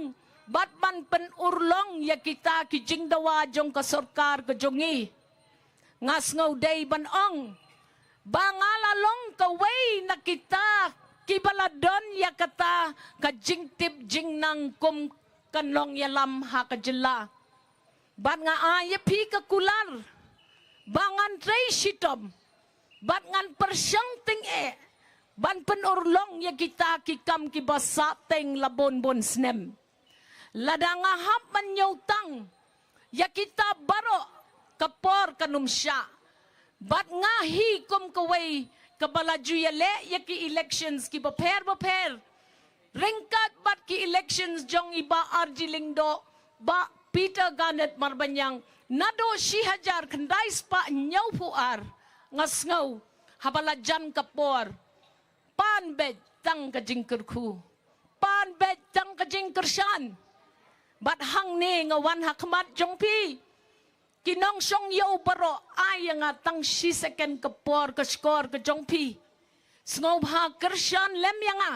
bad ban pynurlong ïa kita ki jingdawa jong ka sorkar ka jong ngi. Nga sngew dei ban ong ba nga la long kawei na kita ki ba la don ïa kata ka jingtip jingnang kum ka nongïalam ha ka jylla. Bad nga ai ïa phi ka kular ba ngan trei shitom bad ngan pyrshang tyngeh ban pynurlong ïa kita ki kam ki ba sah teng la bun bun snem. Lada nga hap ban ñiewtang ïa kita baroh ka por kan ym shah. Bad nga hi kum kawei kaba la ju ïaleh ïa ki elections ki bapher bapher ryngkat bad ki elections jong i Bah R G Lyngdoh, Bah Peter Garnet Marbaniang naduh shi hajar khyndai spah hynñiewphew ar. Nga sngew haba la jan ka por pan beit tang ka jingkyrkhu, pan beit tang ka jingkyrshan. Bad hangne nga wan ha khmat jong phi ki nongshong ïew baroh, ai ïa nga tang shi second ka por ka shkor ka jong phi. Sngewbha kyrshan lem ïa nga.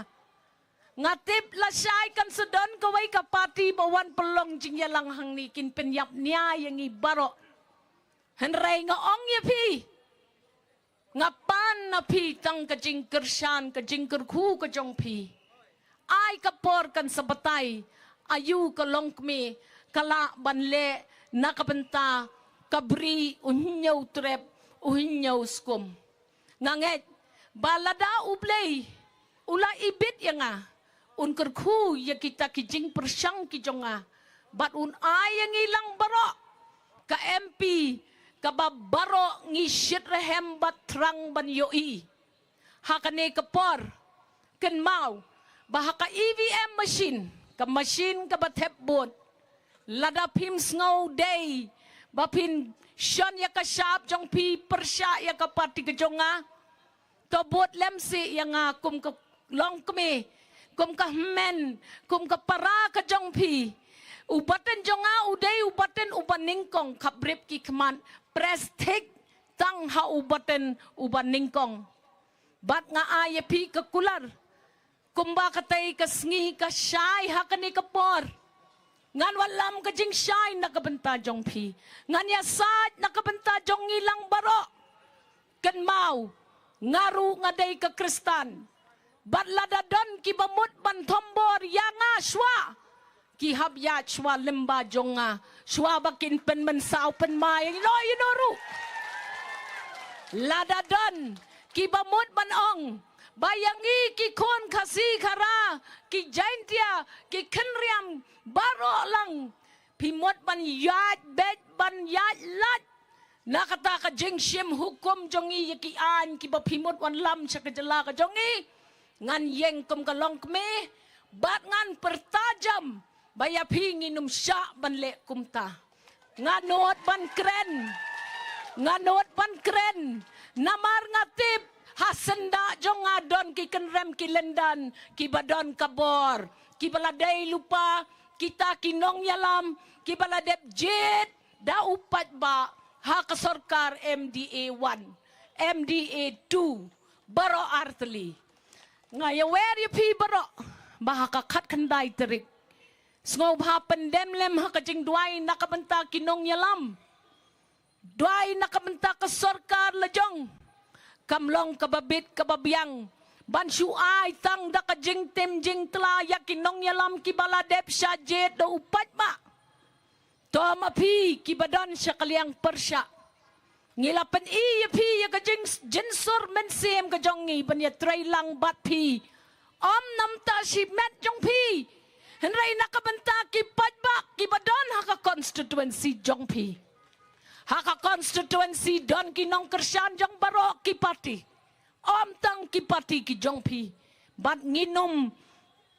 Nga tip lashai kan sa don kawei ka party ba wan pynlong jingïalang hangne kin pynïap nia ïa ngi baroh. Hynrei nga ong ïa phi, nga pan na phi tang ka jingkyrshan ka jingkyrkhu ka jong phi. Ai ka por kan sa batai aïu ka longkmie ka lah ban leh na ka bynta ka bri u hynñiew trep u hynñiew skum. Nga ngeit ba lada U Blei u la ibit ïa nga, un kyrkhu ïa kita ki jingpyrshang ki jong nga bad un ai ïa ngi lang baroh ka M P kaba baroh ngi shit rhem bad thrang ban ïohi. Ha kane ka por kynmaw ba ha ka E V M machine, ka machine kaba thep vote, lada phim sngew dei ba phin shon ïa ka shap jong phi pyrshah ïa ka party ka jong nga, to bud lem sih ïa nga kum ka longkmie, kum ka hynmen, kum ka para ka jong phi. U button jong nga u dei u button uba nyngkong, khapbrip ki khmat, press thik tang ha u button uba nyngkong. Bad nga ai ïa phi ka kular kumba katei ka sngi ka shai ha kane ka por. Ngan wallam ka jingshai na ka bynta jong phi. Ngan ïasaid na ka bynta jong ngi lang baroh. Kynmaw, nga ruh nga dei ka Khristan. Bad lada don ki ba mut ban thombor ïa nga shuwa, ki hap ïaid shuwa lyngba jong nga shuwa ba kin pynmynsaw pynmai ïa no ïa no ruh. Lada don ki ba mut ban ong ba ïa ngi ki khun Khasi Khara, ki Jaintia, ki Khynriam baroh lang, phi mut ban ïaid beit ban ïaid lait na kata ka jingshim hukum jong ngi ïa ki aiñ ki ba phi mut wan lam sha ka jylla ka jong ngi, ngan ïeng kum ka longkmie bad ngan pyrta jam ba ïa phi ngin ym shah ban leh kumta. Nga nud ban kren, nga nud ban kren namar nga tip ha syndah jong nga don ki kynrem ki lyndan ki ba don ka bor, ki ba la dei lypa kita ki nongïalam ki ba la dep jied da u paidbah ha ka sorkar M D A one, M D A two, baroh artylli. Nga ïawer ïa phi baroh ba ha ka khatkhyndai tarik sngewbha pyndem lem ha ka jingduwai na ka bynta ki nongïalam. Duwai na ka bynta ka sorkar la jong, kam long kaba bit kaba biang ban shu ai tang da ka jingtim jingtla ïa ki nongïalam ki ba la dep shah jied da u paidbah. To ma phi ki ba don sha ka liang pyrshah, Ngi la pyni ïa phi ïa ka jing, jingsur mynsiem ka jong ngi ban ïatrei lang bad phi. Ym namar shi met jong phi, hynrei na ka bynta ki paidbah kiba don ha ka constituency jong phi. Ha ka constituency don ki nongkyrshan jong baroh ki parti. Ym tang ki parti ki jong phi. Bad ngin ym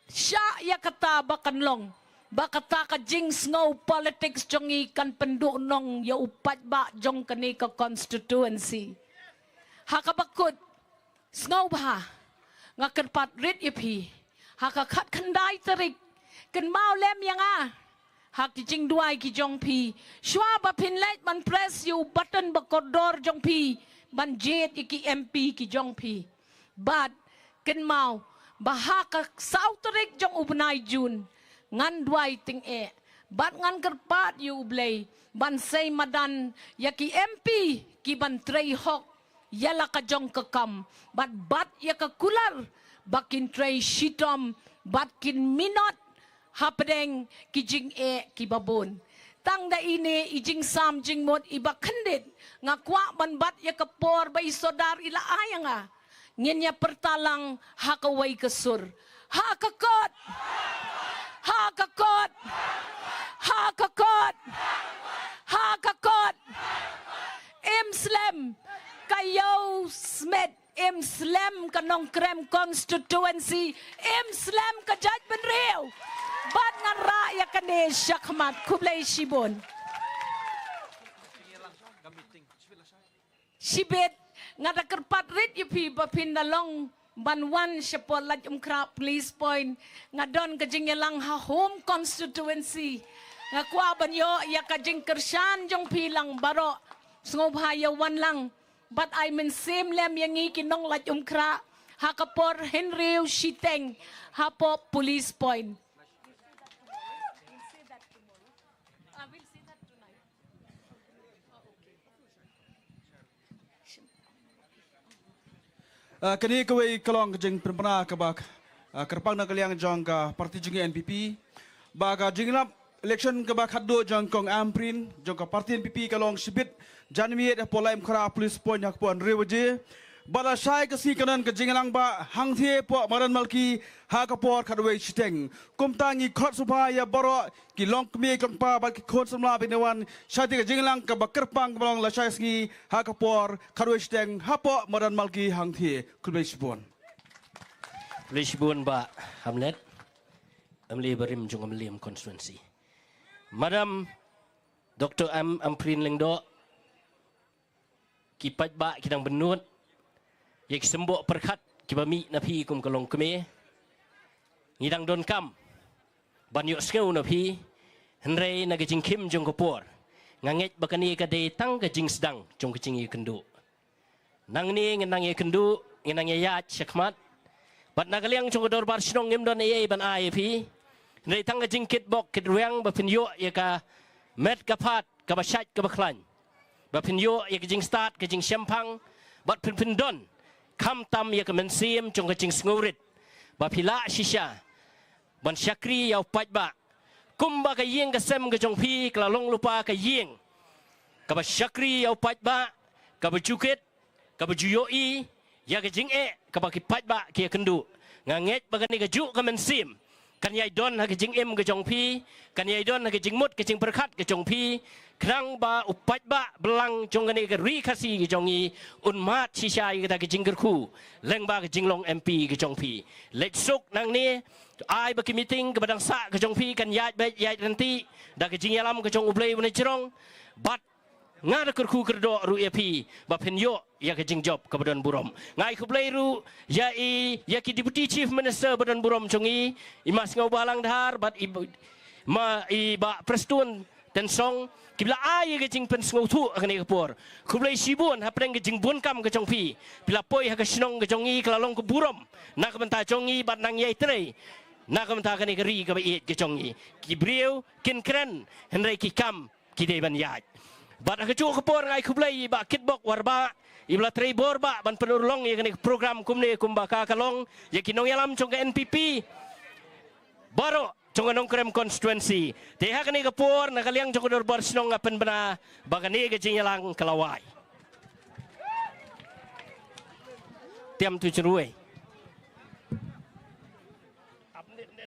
shah ïa kata ba kan long ba kata ka jingsngew politics jong ngi kan pynduhnong ïa u paidbah jong kane ka constituency. Ha kaba kut, sngewbha, nga kyrpad rit ïa phi, ha ka khatkhyndai tarik, kynmaw lem ïa nga ha ki jingduwai ki jong phi, shuwa ba phin leit ban press ïa u button ba kordor jong phi ban jied ïa ki M P ki jong phi. Bad kynmaw ba ha ka saw tarik jong u bnai Jun, ngan duwai tyngeh bad ngan kyrpad ïa u Blei ban sei madan ïa ki M P ki ban trei hok ïa la ka jong ka kam, bad bat ïa ka kular ba kin trei shitom bad kin minot hapdeng ki jingeh kiba bun. Tang da ine i jingsam jingmut iba khyndiat, nga kwah ban bat ïa ka por ba i Sordar i la ai ïa nga. Ngin ïa pyrta lang ha kawei ka sur. Ha ka kot! Ha ka kot! Ha ka kot! Ha ka kot! Im slem ka Ïew Smit, im slem ka Nongkrem constituency, im slem ka jaitbynriew. Bad ngan rah ïa kane shakhmat. Khublei shibun. Shibit, nga da kyrpad rit ïa phi ba phin da long ban wan shapoh Laitumkhrah Police Point. Nga don ka jingïalang ha home constituency. Nga kwah ban ïoh ïa ka jingkyrshan jong phi lang baroh. Sngewbha ïa wan lang bad ai mynsiem lem ïa ngi ki nong Laitumkhrah ha ka por hynriew shiteng hapoh Police Point. Ah, kane kawei ka long ka jingpynbna kaba, ah, kyrpang na ka liang jong ka parti jong N P P. Ba ka jingïalap election kaba khatduh jong Kong Ampareen jong ka parti N P P ka long shibit janmiet hapoh Laitumkhrah Police Point ha ka por hynriew baje. Bad lashai ka sngi ka don ka jingïalang ba hangthie hapoh Madan Malki ha ka por khatwei shiteng. Kumta ngi khot sngewbha ïa baroh ki longkmie ki longkpa bad ki khun samla ba kin wan sha kata ka jingïalang kaba kyrpang kaba long lashai sngi ha ka por khatwei shiteng hapoh Madan Malki hangthie. Khublei shibun. Khublei shibun Bah Hamlet, M L A barim jong ka Mylliem constituency. Madam Doctor M Ampareen Lyngdoh, ki paidbah ki dang bynnud ïa ki symboh pyrkhat kiba mih na phi kum ka longkmie. Ngi dang donkam ban ïohsngew na phi, hynrei na ka jingkhim jong ka por nga ngeit ba kane ka dei tang ka jingsdang jong ka jingïakynduh. Nangne ngin nang ïakynduh, ngin nang ïaid shakhmat. Bad na ka liang jong ka dorbar shnong ngim don ei ei ban ai ïa phi, hynrei tang ka jingkitbok kitrwiang ba phin ïoh ïa ka met ka phad kaba shait kaba khlaiñ, ba phin ïoh ïa ka jingstad ka jingshemphang, bad phin, phin don khamtam ïa ka mynsiem jong ka jingsngewrit ba phi lah shisha ban shakri ïa u paidbah. Kumba ka ïing ka sem ka jong phi ka la long lypa ka ïing kaba shakri ïa u paidbah, kaba ju kit, kaba ju ïohi ïa ka jingeh kaba ki paidbah ki ïakynduh. Nga ngeit ba kane kajuh ka mynsiem kan ïai don ha ka jingim ka jong phi, kan ïai don ha ka jingmut ka jingpyrkhat ka jong phi, khnang ba u paidbah balang jong kane ka ri Khasi ka jong ngi un mad shisha ïa kata ka jingkyrkhu lyngba ka jinglong M P ka jong phi. Leit suk nangne, ai ba ki meeting kaba dang sah ka jong phi kan ïaid beit ïaid ryntih da ka jingïalam ka jong U Blei ba na jrong. Bad nga da kyrkhu kyrdoh ruh ïa phi ba phin ïoh ïa ka jingjop kaba don burom. Nga ai khublei ruh ïa i, ïa ki Deputy Chief Minister ba don burom jong i, i Ma Sniawbhalang Dhar bad i Ma, i Bah Prestone Tynsong, kiba la ai ïa ka jingpynsngewthuh ha kane ka por. Khublei shibun hapdeng ka jingbun kam ka jong phi. Phi la poi ha ka shnong ka jong i, ka la long ka burom na ka bynta jong i bad nang ïai trei na ka bynta kane ka ri kaba ïeit ka jong i. Ki briew kin kren, hynrei ki kam ki dei ban ïaid. Bad ha kajuh ka por nga ai khublei ïa i Bah Kitbok Warbah, iba la trei bor bah ban pynurlong ïa kane ka program kumne kumba ka ka long, ïa ki nongïalam jong ka N P P baroh jong ka Nongkrem constituency. Te ha kane ka por na ka liang jong ka dorbar shnong nga pynbna ba kane ka jingïalang ka la wai. Tiam tu chynrwei.